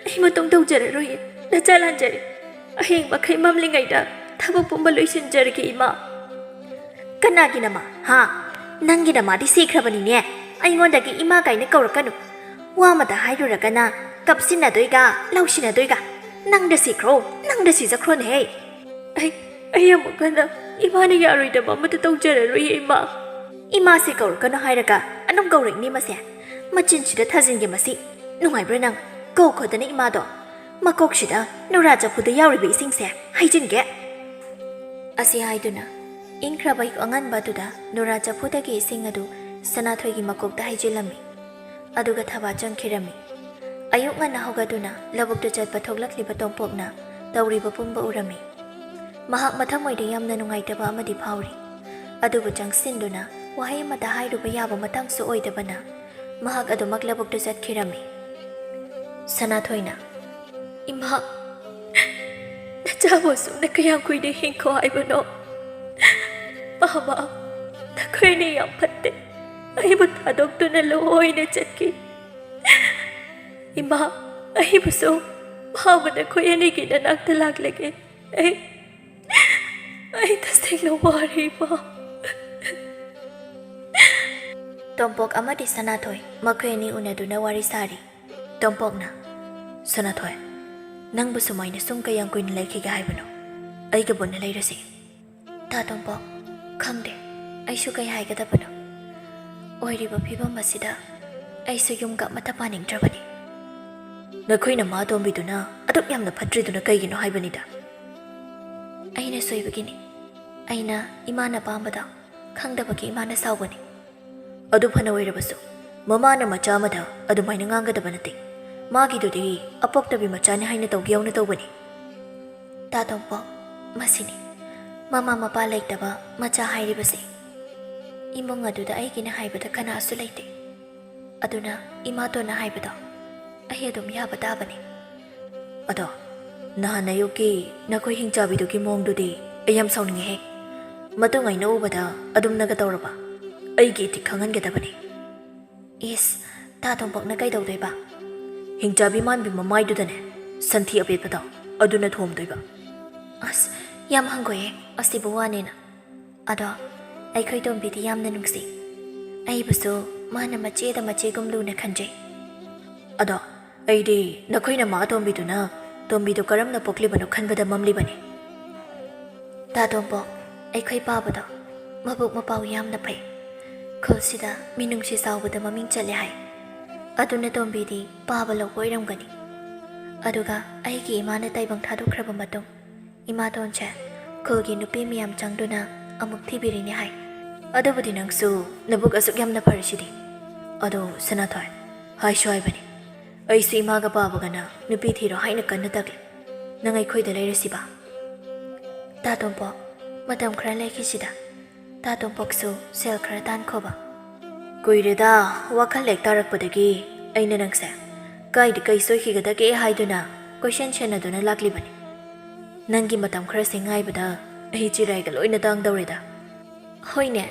ꯑꯩ ꯃꯇꯨꯡ ꯇꯧꯖꯔꯔꯣꯏꯌꯦ꯫ ꯅꯆꯥ ꯂꯥꯟꯖꯔꯦ꯫ ꯑꯍꯤꯡ ꯃꯈꯩ ꯃꯝꯂꯤꯉꯩꯗ ꯊꯕꯛ ꯄꯨꯝꯕ ꯂꯣꯏꯁꯤꯟꯖꯔꯒꯦ, ꯏꯃꯥ꯫ ꯀꯅꯥꯒꯤ ꯅꯃꯥ? ꯍꯥ? ꯅꯪꯒꯤ ꯅꯃꯥꯗꯤ ꯁꯤꯈ꯭ꯔꯕꯅꯤꯅꯦ꯫ ꯑꯩꯉꯣꯟꯗꯒꯤ ꯏꯃꯥ ꯀꯥꯏꯅ ꯀꯧꯔꯛꯀꯅꯨ꯫ ꯋꯥ ꯑꯃꯇ ꯍꯥꯏꯔꯨꯔꯒꯅ ꯀꯞꯁꯤꯟꯅꯗꯣꯏꯒ ꯂꯧꯁꯤꯟꯅꯗꯣꯏꯒ꯫ ꯅꯪꯗ ꯁꯤꯈ꯭ꯔꯣ, ꯅꯪꯗ ꯁꯤꯖꯈ꯭ꯔꯣꯅꯦꯍꯦ꯫ ꯑꯩ, ꯑꯩ ꯑꯃꯨꯛ ꯍꯟꯅ ꯏꯃꯥꯅ ꯌꯥꯔꯣꯏꯗꯕ ꯑꯃꯠꯇ ꯇꯧꯖꯔꯔꯣꯏꯌꯦ, ꯏꯃꯥ꯫ ꯏꯃꯥꯁꯦ ꯀꯧꯔꯛꯀꯅꯨ ꯍꯥꯏꯔꯒ ꯑꯗꯨꯝ ꯀꯧꯔꯛꯏꯅꯦ ꯃꯁꯦ꯫ ꯃꯆꯤꯟꯁꯤꯗ ꯊꯥꯖꯤꯟꯒꯦ ꯃꯁꯤ꯫ ꯅꯨꯡꯉꯥꯏꯕ꯭ꯔꯥ ꯅꯪ? ꯀꯧ ꯈꯣꯠꯇꯅ ꯏꯃꯥꯗꯣ꯫ ꯃꯀꯣꯛꯁꯤꯗ ꯅꯨꯔꯥ ꯆꯐꯨꯗ ꯌꯥꯎꯔꯤꯕ ꯏꯁꯤꯡꯁꯦ ꯍꯩꯖꯤꯟꯒꯦ꯫ ꯑꯁꯤ ꯍꯥꯏꯗꯨꯅ ꯏꯪꯈ꯭ꯔꯕ ꯑꯌꯨꯛ ꯑꯉꯟꯕ ꯑꯗꯨꯗ ꯅꯨꯔꯥ ꯆꯐꯨꯗꯒꯤ ꯏꯁꯤꯡ ꯑꯗꯨ ꯁꯅꯥꯊꯣꯏꯒꯤ ꯃꯀꯣꯛꯇ ꯍꯩꯖꯤꯜꯂꯝꯃꯤ꯫ ꯑꯗꯨꯒ ꯊꯕꯥ ꯆꯪꯈꯤꯔꯝꯃꯤ꯫ ꯑꯌꯨꯛ ꯉꯟꯅ ꯍꯧꯒꯠꯇꯨꯅ ꯂꯧꯕꯨꯛꯇ ꯆꯠꯄ ꯊꯣꯛꯂꯛꯂꯤꯕ ꯇꯣꯝꯄꯣꯛꯅ ꯇꯧꯔꯤꯕ ꯄꯨꯝꯕ ꯎꯔꯝꯃꯤ꯫ ꯃꯍꯥꯛ ꯃꯊꯃꯣꯏꯗ ꯌꯥꯝꯅ ꯅꯨꯡꯉꯥꯏꯇꯕ ꯑꯃꯗꯤ ꯐꯥꯎꯔꯤ꯫ ꯑꯗꯨꯕꯨ ꯆꯪꯁꯤꯟꯗꯨꯅ ꯋꯥꯍꯩ ꯑꯃꯠꯇ ꯍꯥꯏꯔꯨꯕ ꯌꯥꯕ ꯃꯇꯥꯡꯁꯨ ꯑꯣꯏꯗꯕꯅ ꯃꯍꯥꯛ ꯑꯗꯨꯃꯛ ꯂꯧꯕꯨꯛꯇ ꯆꯠꯈꯤꯔꯝꯃꯤ꯫ ꯁꯅꯥꯊꯣꯏꯅ, "ꯏꯃꯥ, ꯅꯆꯥꯕꯨ ꯑꯁꯨꯝꯅ ꯀꯌꯥꯝ ꯀꯨꯏꯅ ꯍꯤꯡꯈꯣ ꯍꯥꯏꯕꯅꯣ? ꯃꯃꯥ, ꯅꯈꯣꯏꯅ ꯌꯥꯝ ꯐꯠꯇꯦ꯫ ꯑꯩꯕꯨ ꯊꯥꯗꯣꯛꯇꯨꯅ ꯂꯣꯏꯅ ꯆꯠꯈꯤ꯫ ꯏꯃꯥ, ꯑꯩꯕꯨꯁꯨ ꯃꯥꯕꯨ ꯅꯈꯣꯏ ꯑꯅꯤꯒꯤ ꯅꯅꯥꯛꯇ ꯂꯥꯛꯂꯒꯦ꯫ ꯑꯩ, ꯑꯩ ꯇꯁꯦꯡꯅ ꯋꯥꯔꯦ, ꯏꯃꯥ꯫" ꯇꯣꯝꯄꯣꯛ ꯑꯃꯗꯤ ꯁꯅꯥꯊꯣꯏ ꯃꯈꯣꯏ ꯑꯅꯤ ꯎꯅꯗꯨꯅ ꯋꯥꯔꯤ ꯁꯥꯔꯤ꯫ ꯇꯣꯝꯄꯣꯛꯅ, "ꯁꯅꯥꯊꯣꯏ, ꯅꯪꯕꯨ ꯁꯨꯃꯥꯏꯅ ꯁꯨꯝ ꯀꯌꯥꯝ ꯀꯨꯏꯅ ꯂꯩꯈꯤꯒꯦ ꯍꯥꯏꯕꯅꯣ? ꯑꯩꯒ ꯄꯨꯟꯅ ꯂꯩꯔꯁꯤ꯫" ꯇꯥ ꯇꯣꯝꯄꯣꯛ, ꯈꯪꯗꯦ ꯑꯩꯁꯨ ꯀꯩ ꯍꯥꯏꯒꯗꯕꯅꯣ꯫ ꯑꯣꯏꯔꯤꯕ ꯐꯤꯕꯝ ꯑꯁꯤꯗ ꯑꯩꯁꯨ ꯌꯨꯝꯒ ꯑꯃꯠꯇ ꯄꯥꯅꯤꯡꯗ꯭ꯔꯕꯅꯤ꯫ ꯅꯈꯣꯏ ꯅꯃꯥ ꯑꯇꯣꯝꯕꯤꯗꯨꯅ ꯑꯗꯨꯛ ꯌꯥꯝꯅ ꯐꯠꯇ꯭ꯔꯤꯗꯨꯅ ꯀꯩꯒꯤꯅꯣ ꯍꯥꯏꯕꯅꯤꯗ꯫ ꯑꯩꯅ ꯁꯣꯏꯕꯒꯤꯅꯤ꯫ ꯑꯩꯅ ꯏꯃꯥꯅ ꯑꯄꯥꯝꯕꯗꯣ ꯈꯪꯗꯕꯒꯤ ꯏꯃꯥꯅ ꯁꯥꯎꯕꯅꯤ꯫ ꯑꯗꯨ ꯐꯅ ꯑꯣꯏꯔꯕꯁꯨ, ꯃꯃꯥꯅ ꯃꯆꯥ ꯑꯃꯗ ꯑꯗꯨꯃꯥꯏꯅ ꯉꯥꯡꯒꯗꯕ ꯅꯠꯇꯦ꯫ ꯃꯥꯒꯤꯗꯨꯗꯤ ꯑꯄꯣꯛꯇꯕꯤ ꯃꯆꯥꯅꯤ ꯍꯥꯏꯅ ꯇꯧꯒꯦ ꯌꯥꯎꯅ ꯇꯧꯕꯅꯤ꯫ ꯇꯥ ꯇꯣꯝꯄꯣꯛ, ꯃꯁꯤꯅꯤ꯫ ꯃꯃꯥ ꯃꯄꯥ ꯂꯩꯇꯕ ꯃꯆꯥ ꯍꯥꯏꯔꯤꯕꯁꯦ꯫ ꯏꯃꯨꯡ ꯑꯗꯨꯗ ꯑꯩꯒꯤꯅ ꯍꯥꯏꯕꯗ ꯀꯅꯥꯁꯨ ꯂꯩꯇꯦ꯫ ꯑꯗꯨꯅ ꯏꯃꯥꯇꯣꯟꯅ ꯍꯥꯏꯕꯗꯣ ꯑꯩ ꯑꯗꯨꯝ ꯌꯥꯕ ꯇꯥꯕꯅꯤ꯫ ꯑꯗꯣ, ꯅꯍꯥꯟ ꯑꯌꯨꯛꯀꯤ ꯅꯈꯣꯏ ꯍꯤꯡꯆꯥꯕꯤꯗꯨꯒꯤ ꯃꯑꯣꯡꯗꯨꯗꯤ ꯑꯩ ꯌꯥꯝ ꯁꯥꯎꯅꯤꯡꯉꯦꯍꯦ꯫ ꯃꯇꯨꯡ ꯑꯩꯅ ꯎꯕꯗ ꯑꯗꯨꯝꯅꯒ ꯇꯧꯔꯕ? ꯑꯩꯒꯤ ꯏꯊꯤꯛ ꯈꯪꯍꯟꯒꯗꯕꯅꯤ꯫ ꯏꯁ, ꯇꯥ ꯇꯣꯝꯄꯣꯛꯅ ꯀꯩꯗꯧꯗꯣꯏꯕ? ꯍꯤꯡꯆꯥꯕꯤ ꯃꯥꯟꯕꯤ ꯃꯃꯥꯏꯗꯨꯗꯅꯦ, ꯁꯟꯊꯤ ꯑꯄꯦꯠꯄꯗꯣ ꯑꯗꯨꯅ ꯊꯣꯝꯗꯣꯏꯕ꯫ ꯑꯁ, ꯌꯥꯝ ꯍꯪꯒꯣꯏꯌꯦ ꯑꯁꯤꯕꯨ ꯋꯥꯅꯦꯅ꯫ ꯑꯗꯣ ꯑꯩꯈꯣꯏ ꯇꯣꯝꯕꯤꯗꯤ ꯌꯥꯝꯅ ꯅꯨꯡꯁꯤ꯫ ꯑꯩꯕꯨꯁꯨ ꯃꯥꯅ ꯃꯆꯦꯗ ꯃꯆꯦꯒꯨꯝ ꯂꯨꯅ ꯈꯟꯖꯩ꯫ ꯑꯗꯣ ꯑꯩꯗꯤ ꯅꯈꯣꯏ ꯅꯃꯥ ꯑꯇꯣꯝꯕꯤꯗꯨꯅ ꯇꯣꯝꯕꯤꯗꯨ ꯀꯔꯝꯅ ꯄꯣꯛꯂꯤꯕꯅꯣ ꯈꯟꯕꯗ ꯃꯝꯂꯤꯕꯅꯤ꯫ ꯇꯥ ꯇꯣꯝꯄꯣꯛ, ꯑꯩꯈꯣꯏ ꯄꯥꯕꯗꯣ ꯃꯕꯨꯛ ꯃꯄꯥꯎ ꯌꯥꯝꯅ ꯐꯩ꯫ ꯈꯨꯜꯁꯤꯗ ꯃꯤꯅꯨꯡꯁꯤ ꯆꯥꯎꯕꯗ ꯃꯃꯤꯡ ꯆꯠꯂꯦ ꯍꯥꯏ꯫ ꯑꯗꯨꯅ ꯇꯣꯝꯕꯤꯗꯤ ꯄꯥꯕ ꯂꯧꯕ ꯑꯣꯏꯔꯝꯒꯅꯤ꯫ ꯑꯗꯨꯒ ꯑꯩꯒꯤ ꯏꯃꯥꯅ ꯇꯥꯏꯕꯪ ꯊꯥꯗꯣꯛꯈ꯭ꯔꯕ ꯃꯇꯨꯡ ꯏꯃꯥꯇꯣꯟꯁꯦ ꯈꯨꯜꯒꯤ ꯅꯨꯄꯤ ꯃꯌꯥꯝ ꯆꯪꯗꯨꯅ ꯑꯃꯨꯛ ꯊꯤꯕꯤꯔꯤꯅꯦ ꯍꯥꯏ꯫ ꯑꯗꯨꯕꯨꯗꯤ ꯅꯪꯁꯨ ꯅꯕꯨꯛ ꯑꯁꯨꯛ ꯌꯥꯝꯅ ꯐꯔꯤꯁꯤꯗꯤ꯫ ꯑꯗꯣ ꯁꯅꯥꯊꯣꯏ, ꯍꯥꯏꯁꯨ ꯍꯥꯏꯕꯅꯤ, ꯑꯩꯁꯨ ꯏꯃꯥꯒ ꯄꯥꯕꯒꯅ ꯅꯨꯄꯤ ꯊꯤꯔꯣ ꯍꯥꯏꯅ ꯀꯟꯅ ꯇꯛꯂꯤ꯫ ꯅꯪ ꯑꯩꯈꯣꯏꯗ ꯂꯩꯔꯁꯤꯕ? ꯇꯥ ꯇꯣꯝꯄꯣꯛ, ꯃꯇꯝ ꯈꯔ ꯂꯩꯈꯤꯁꯤꯗ꯫ ꯇꯥ ꯇꯣꯝꯄꯣꯛꯁꯨ ꯁꯦꯜ ꯈꯔ ꯇꯥꯟꯈꯣꯕ꯫ ꯀꯨꯏꯔꯦꯗ, ꯋꯥꯈꯜ ꯍꯦꯛ ꯇꯥꯔꯛꯄꯗꯒꯤ ꯑꯩꯅ ꯅꯪꯁꯦ ꯀꯥꯏꯗ ꯀꯩ ꯁꯣꯏꯈꯤꯒꯗꯒꯦ ꯍꯥꯏꯗꯨꯅ ꯀꯣꯏꯁꯦꯟ ꯁꯦꯟꯅꯗꯨꯅ ꯂꯥꯛꯂꯤꯕꯅꯤ꯫ ꯅꯪꯒꯤ ꯃꯇꯝ ꯈꯔꯁꯦ ꯉꯥꯏꯕꯗ ꯑꯩ ꯆꯤꯔꯥꯏꯒ ꯂꯣꯏꯅ ꯇꯥꯡꯗꯧꯔꯦꯗ꯫ ꯍꯣꯏꯅꯦ꯫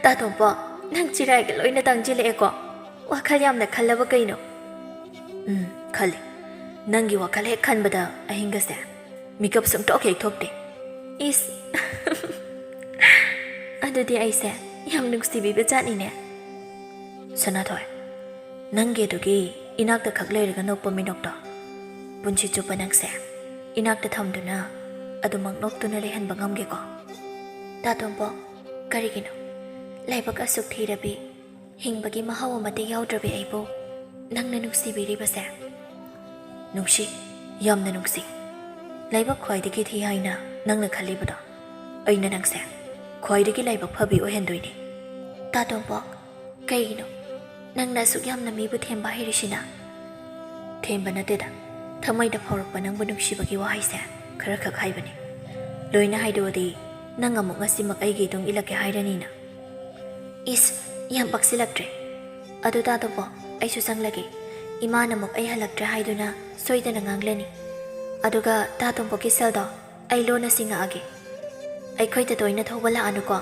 ꯇꯥ ꯇꯣꯝꯄꯣꯛ, ꯅꯪ ꯆꯤꯔꯥꯏꯒ ꯂꯣꯏꯅ ꯇꯥꯡꯁꯤꯜꯂꯛꯑꯦꯀꯣ꯫ ꯋꯥꯈꯜ ꯌꯥꯝꯅ ꯈꯜꯂꯕ ꯀꯩꯅꯣ? ꯎꯝ, ꯈꯜꯂꯤ꯫ ꯅꯪꯒꯤ ꯋꯥꯈꯜ ꯍꯦꯛ ꯈꯟꯕꯗ ꯑꯍꯤꯡꯒꯁꯦ ꯃꯤꯀꯞ ꯁꯨꯡꯊꯣꯛ ꯍꯦꯛ ꯊꯣꯛꯇꯦ꯫ ꯏꯁ꯫ ꯑꯗꯨꯗꯤ ꯑꯩꯁꯦ ꯌꯥꯝ ꯅꯨꯡꯁꯤꯕꯤꯕ ꯖꯥꯠꯅꯤꯅꯦ꯫ ꯁꯅꯥꯊꯣꯏ, ꯅꯪꯒꯤ ꯑꯗꯨꯒꯤ ꯏꯅꯥꯛꯇ ꯈꯛ ꯂꯩꯔꯒ ꯅꯣꯛꯄ ꯃꯤꯅꯣꯛꯇꯣ ꯄꯨꯟꯁꯤ ꯆꯨꯞꯄ ꯅꯪꯁꯦ ꯏꯅꯥꯛꯇ ꯊꯝꯗꯨꯅ ꯑꯗꯨꯃꯛ ꯅꯣꯛꯇꯨꯅ ꯂꯩꯍꯟꯕ ꯉꯝꯒꯦꯀꯣ? ꯇꯥ ꯇꯣꯝꯄꯣꯛ, ꯀꯔꯤꯒꯤꯅꯣ ꯂꯥꯏꯕꯛ ꯑꯁꯨꯛ ꯊꯤꯔꯕꯤ, ꯍꯤꯡꯕꯒꯤ ꯃꯍꯥꯎ ꯑꯃꯠꯇ ꯌꯥꯎꯗ꯭ꯔꯕꯤ ꯑꯩꯕꯨ ꯅꯪꯅ ꯅꯨꯡꯁꯤꯕꯤꯔꯤꯕꯁꯦ? ꯅꯨꯡꯁꯤ, ꯌꯥꯝꯅ ꯅꯨꯡꯁꯤ꯫ ꯂꯥꯏꯕꯛ ꯈ꯭ꯋꯥꯏꯗꯒꯤ ꯊꯤ ꯍꯥꯏꯅ ꯅꯪꯅ ꯈꯜꯂꯤꯕꯗꯣ, ꯑꯩꯅ ꯅꯪꯁꯦ ꯈ꯭ꯋꯥꯏꯗꯒꯤ ꯂꯥꯏꯕꯛ ꯐꯕꯤ ꯑꯣꯏꯍꯟꯗꯣꯏꯅꯦ꯫ ꯇꯥ ꯇꯣꯝꯄꯣꯛ, ꯀꯩꯒꯤꯅꯣ ꯅꯪꯅ ꯑꯁꯨꯛ ꯌꯥꯝꯅ ꯃꯤꯕꯨ ꯊꯦꯝꯕ ꯍꯩꯔꯤꯁꯤꯅ? ꯊꯦꯝꯕ ꯅꯠꯇꯦꯗ, ꯊꯃꯣꯏꯗ ꯐꯥꯎꯔꯛꯄ ꯅꯪꯕꯨ ꯅꯨꯡꯁꯤꯕꯒꯤ ꯋꯥꯍꯩꯁꯦ ꯈꯔ ꯈꯛ ꯍꯥꯏꯕꯅꯤ꯫ ꯂꯣꯏꯅ ꯍꯥꯏꯗꯣꯛꯑꯗꯤ ꯅꯪ ꯑꯃꯨꯛ ꯉꯁꯤꯃꯛ ꯑꯩꯒꯤ ꯏꯇꯨꯡ ꯏꯜꯂꯛꯀꯦ ꯍꯥꯏꯔꯅꯤꯅ꯫ ꯏꯁ, ꯌꯥꯝ ꯄꯛꯁꯤꯜꯂꯛꯇ꯭ꯔꯦ꯫ ꯑꯗꯨ ꯇꯥ ꯇꯣꯝꯄꯣꯛ, ꯑꯩꯁꯨ ꯆꯪꯂꯒꯦ꯫ ꯏꯃꯥꯅ ꯑꯃꯨꯛ ꯑꯩ ꯍꯜꯂꯛꯇ꯭ꯔꯦ ꯍꯥꯏꯗꯨꯅ ꯁꯣꯏꯗꯅ ꯉꯥꯡꯂꯅꯤ꯫ ꯑꯗꯨꯒ ꯇꯥ ꯇꯣꯝꯄꯣꯛꯀꯤ ꯁꯦꯜꯗꯣ ꯑꯩ ꯂꯣꯟꯅ ꯁꯤꯡꯉꯛꯑꯒꯦ꯫ ꯑꯩꯈꯣꯏꯗ ꯇꯣꯏꯅ ꯊꯧꯕ ꯂꯥꯛꯑꯅꯨꯀꯣ꯫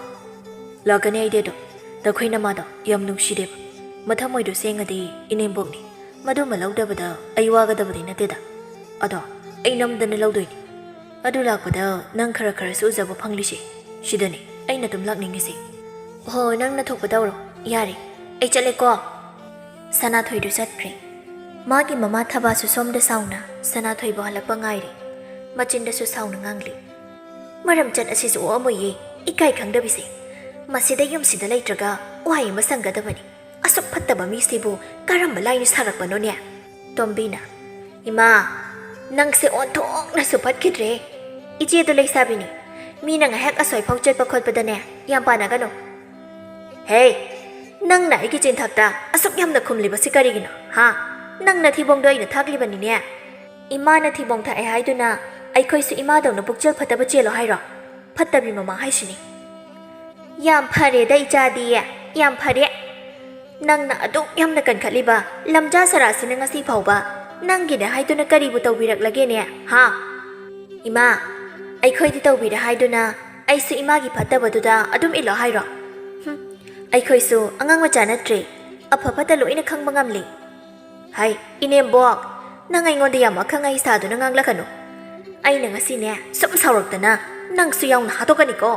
ꯂꯥꯛꯀꯅꯤ ꯑꯩꯗꯤ ꯑꯗꯨꯝ꯫ ꯅꯈꯣꯏ ꯅꯃꯥꯗꯣ ꯌꯥꯝ ꯅꯨꯡꯁꯤꯗꯦꯕ꯫ ꯃꯊꯃꯣꯏꯗꯣ ꯁꯦꯡꯉꯗꯤ ꯏꯅꯦꯝꯕꯣꯛꯅꯤ꯫ ꯃꯗꯨꯃ ꯂꯧꯗꯕꯗ ꯑꯩ ꯋꯥꯒꯗꯕꯗꯤ ꯅꯠꯇꯦꯗ꯫ ꯑꯗꯣ ꯑꯩ ꯅꯝꯗꯅ ꯂꯧꯗꯣꯏꯅꯤ꯫ ꯑꯗꯨ ꯂꯥꯛꯄꯗ ꯅꯪ ꯈꯔ ꯈꯔꯁꯨ ꯎꯖꯕ ꯐꯪꯂꯤꯁꯦ꯫ ꯁꯤꯗꯅꯤ ꯑꯩꯅ ꯑꯗꯨꯝ ꯂꯥꯛꯅꯤꯡꯉꯤꯁꯦ꯫ ꯍꯣ, ꯅꯪꯅ ꯊꯣꯛꯄ ꯇꯧꯔꯣ꯫ ꯌꯥꯔꯦ, ꯑꯩ ꯆꯠꯂꯦꯀꯣ꯫ ꯁꯅꯥꯊꯣꯏꯗꯨ ꯆꯠꯈ꯭ꯔꯦ꯫ ꯃꯥꯒꯤ ꯃꯃꯥ ꯊꯕꯥꯁꯨ ꯁꯣꯝꯗ ꯁꯥꯎꯅ ꯁꯅꯥꯊꯣꯏꯕꯨ ꯍꯜꯂꯛꯄ ꯉꯥꯏꯔꯤ꯫ ꯃꯆꯤꯟꯗꯁꯨ ꯁꯥꯎꯅ ꯉꯥꯡꯂꯤ꯫ ꯃꯔꯝ ꯆꯠ ꯑꯁꯤꯁꯨ ꯑꯣꯛꯑꯝꯃꯣꯏꯌꯦ, ꯏꯀꯥꯏ ꯈꯪꯗꯕꯤꯁꯦ꯫ ꯃꯁꯤꯗ ꯌꯨꯝꯁꯤꯗ ꯂꯩꯇ꯭ꯔꯒ ꯋꯥꯍꯩ ꯑꯃ ꯁꯪꯒꯗꯕꯅꯤ꯫ ꯑꯁꯨꯛ ꯐꯠꯇꯕ ꯃꯤꯁꯤꯕꯨ ꯀꯔꯝꯕ ꯂꯥꯏꯅ ꯁꯥꯔꯛꯄꯅꯣꯅꯦ? ꯇꯣꯝꯕꯤꯅ, "ꯏꯃꯥ, ꯅꯪꯁꯦ ꯑꯣꯟꯊꯣꯛꯅꯁꯨ ꯐꯠꯈꯤꯗ꯭ꯔꯦ꯫ ꯏꯆꯦꯗꯣ ꯂꯩꯁꯥꯕꯤꯅꯤ꯫ ꯃꯤꯅ ꯉꯥꯏꯍꯥꯛ ꯑꯁ꯭ꯋꯥꯏꯐꯥꯎ ꯆꯠꯄ ꯈꯣꯠꯄꯗꯅꯦ ꯌꯥꯝ ꯄꯥꯅꯒꯅꯨ꯫ ꯍꯦ, ꯅꯪꯅ ꯑꯩꯒꯤ ꯆꯤꯟꯊꯛꯇ ꯑꯁꯨꯛ ꯌꯥꯝꯅ ꯈꯨꯝꯂꯤꯕꯁꯤ ꯀꯔꯤꯒꯤꯅꯣ? ꯍꯥ? ꯅꯪꯅ ꯊꯤꯕꯣꯡꯗꯣ ꯑꯩꯅ ꯊꯥꯛꯂꯤꯕꯅꯤꯅꯦ꯫ ꯏꯃꯥꯅ ꯊꯤꯕꯣꯡ ꯊꯥꯛꯑꯦ ꯍꯥꯏꯗꯨꯅ ꯑꯩꯈꯣꯏꯁꯨ ꯏꯃꯥꯗꯧꯅ ꯄꯨꯛꯆꯦꯜ ꯐꯠꯇꯕ ꯆꯦꯜꯂꯣ ꯍꯥꯏꯔꯣ? ꯐꯠꯇꯕꯤ ꯃꯃꯥ ꯍꯥꯏꯁꯤꯅꯤ꯫ ꯌꯥꯝ ꯐꯔꯦꯗ ꯏꯆꯥꯗꯤ, ꯌꯥꯝ ꯐꯔꯦ꯫ ꯅꯪꯅ ꯑꯗꯨꯛ ꯌꯥꯝꯅ ꯀꯟꯈꯠꯂꯤꯕ ꯂꯝꯖꯥ ꯁꯔꯥꯁꯤꯅ ꯉꯁꯤ ꯐꯥꯎꯕ ꯅꯪꯒꯤꯅꯦ ꯍꯥꯏꯗꯨꯅ ꯀꯔꯤꯕꯨ ꯇꯧꯕꯤꯔꯛꯂꯒꯦꯅꯦ, ꯍꯥ? ꯏꯃꯥ, ꯑꯩꯈꯣꯏꯗꯤ ꯇꯧꯕꯤꯔꯦ ꯍꯥꯏꯗꯨꯅ ꯑꯩꯁꯨ ꯏꯃꯥꯒꯤ ꯐꯠꯇꯕꯗꯨꯗ ꯑꯗꯨꯝ ꯏꯜꯂꯣ ꯍꯥꯏꯔꯣ? ꯍꯨꯝ, ꯑꯩꯈꯣꯏꯁꯨ ꯑꯉꯥꯡ ꯃꯆꯥ ꯅꯠꯇ꯭ꯔꯦ, ꯑꯐ ꯐꯠꯇ ꯂꯣꯏꯅ ꯈꯪꯕ ꯉꯝꯂꯤ꯫ ꯍꯩ, ꯏꯅꯦꯝꯕꯣꯛ, ꯅꯪ ꯑꯩꯉꯣꯟꯗ ꯌꯥꯝ ꯑꯈꯪ ꯑꯍꯩ ꯁꯥꯗꯨꯅ ꯉꯥꯡꯂꯛꯀꯅꯨ꯫ ꯑꯩꯅ ꯉꯁꯤꯅꯦ ꯁꯨꯝ ꯁꯥꯎꯔꯛꯇꯅ ꯅꯪꯁꯨ ꯌꯥꯎꯅ ꯍꯥꯠꯇꯣꯛꯀꯅꯤꯀꯣ꯫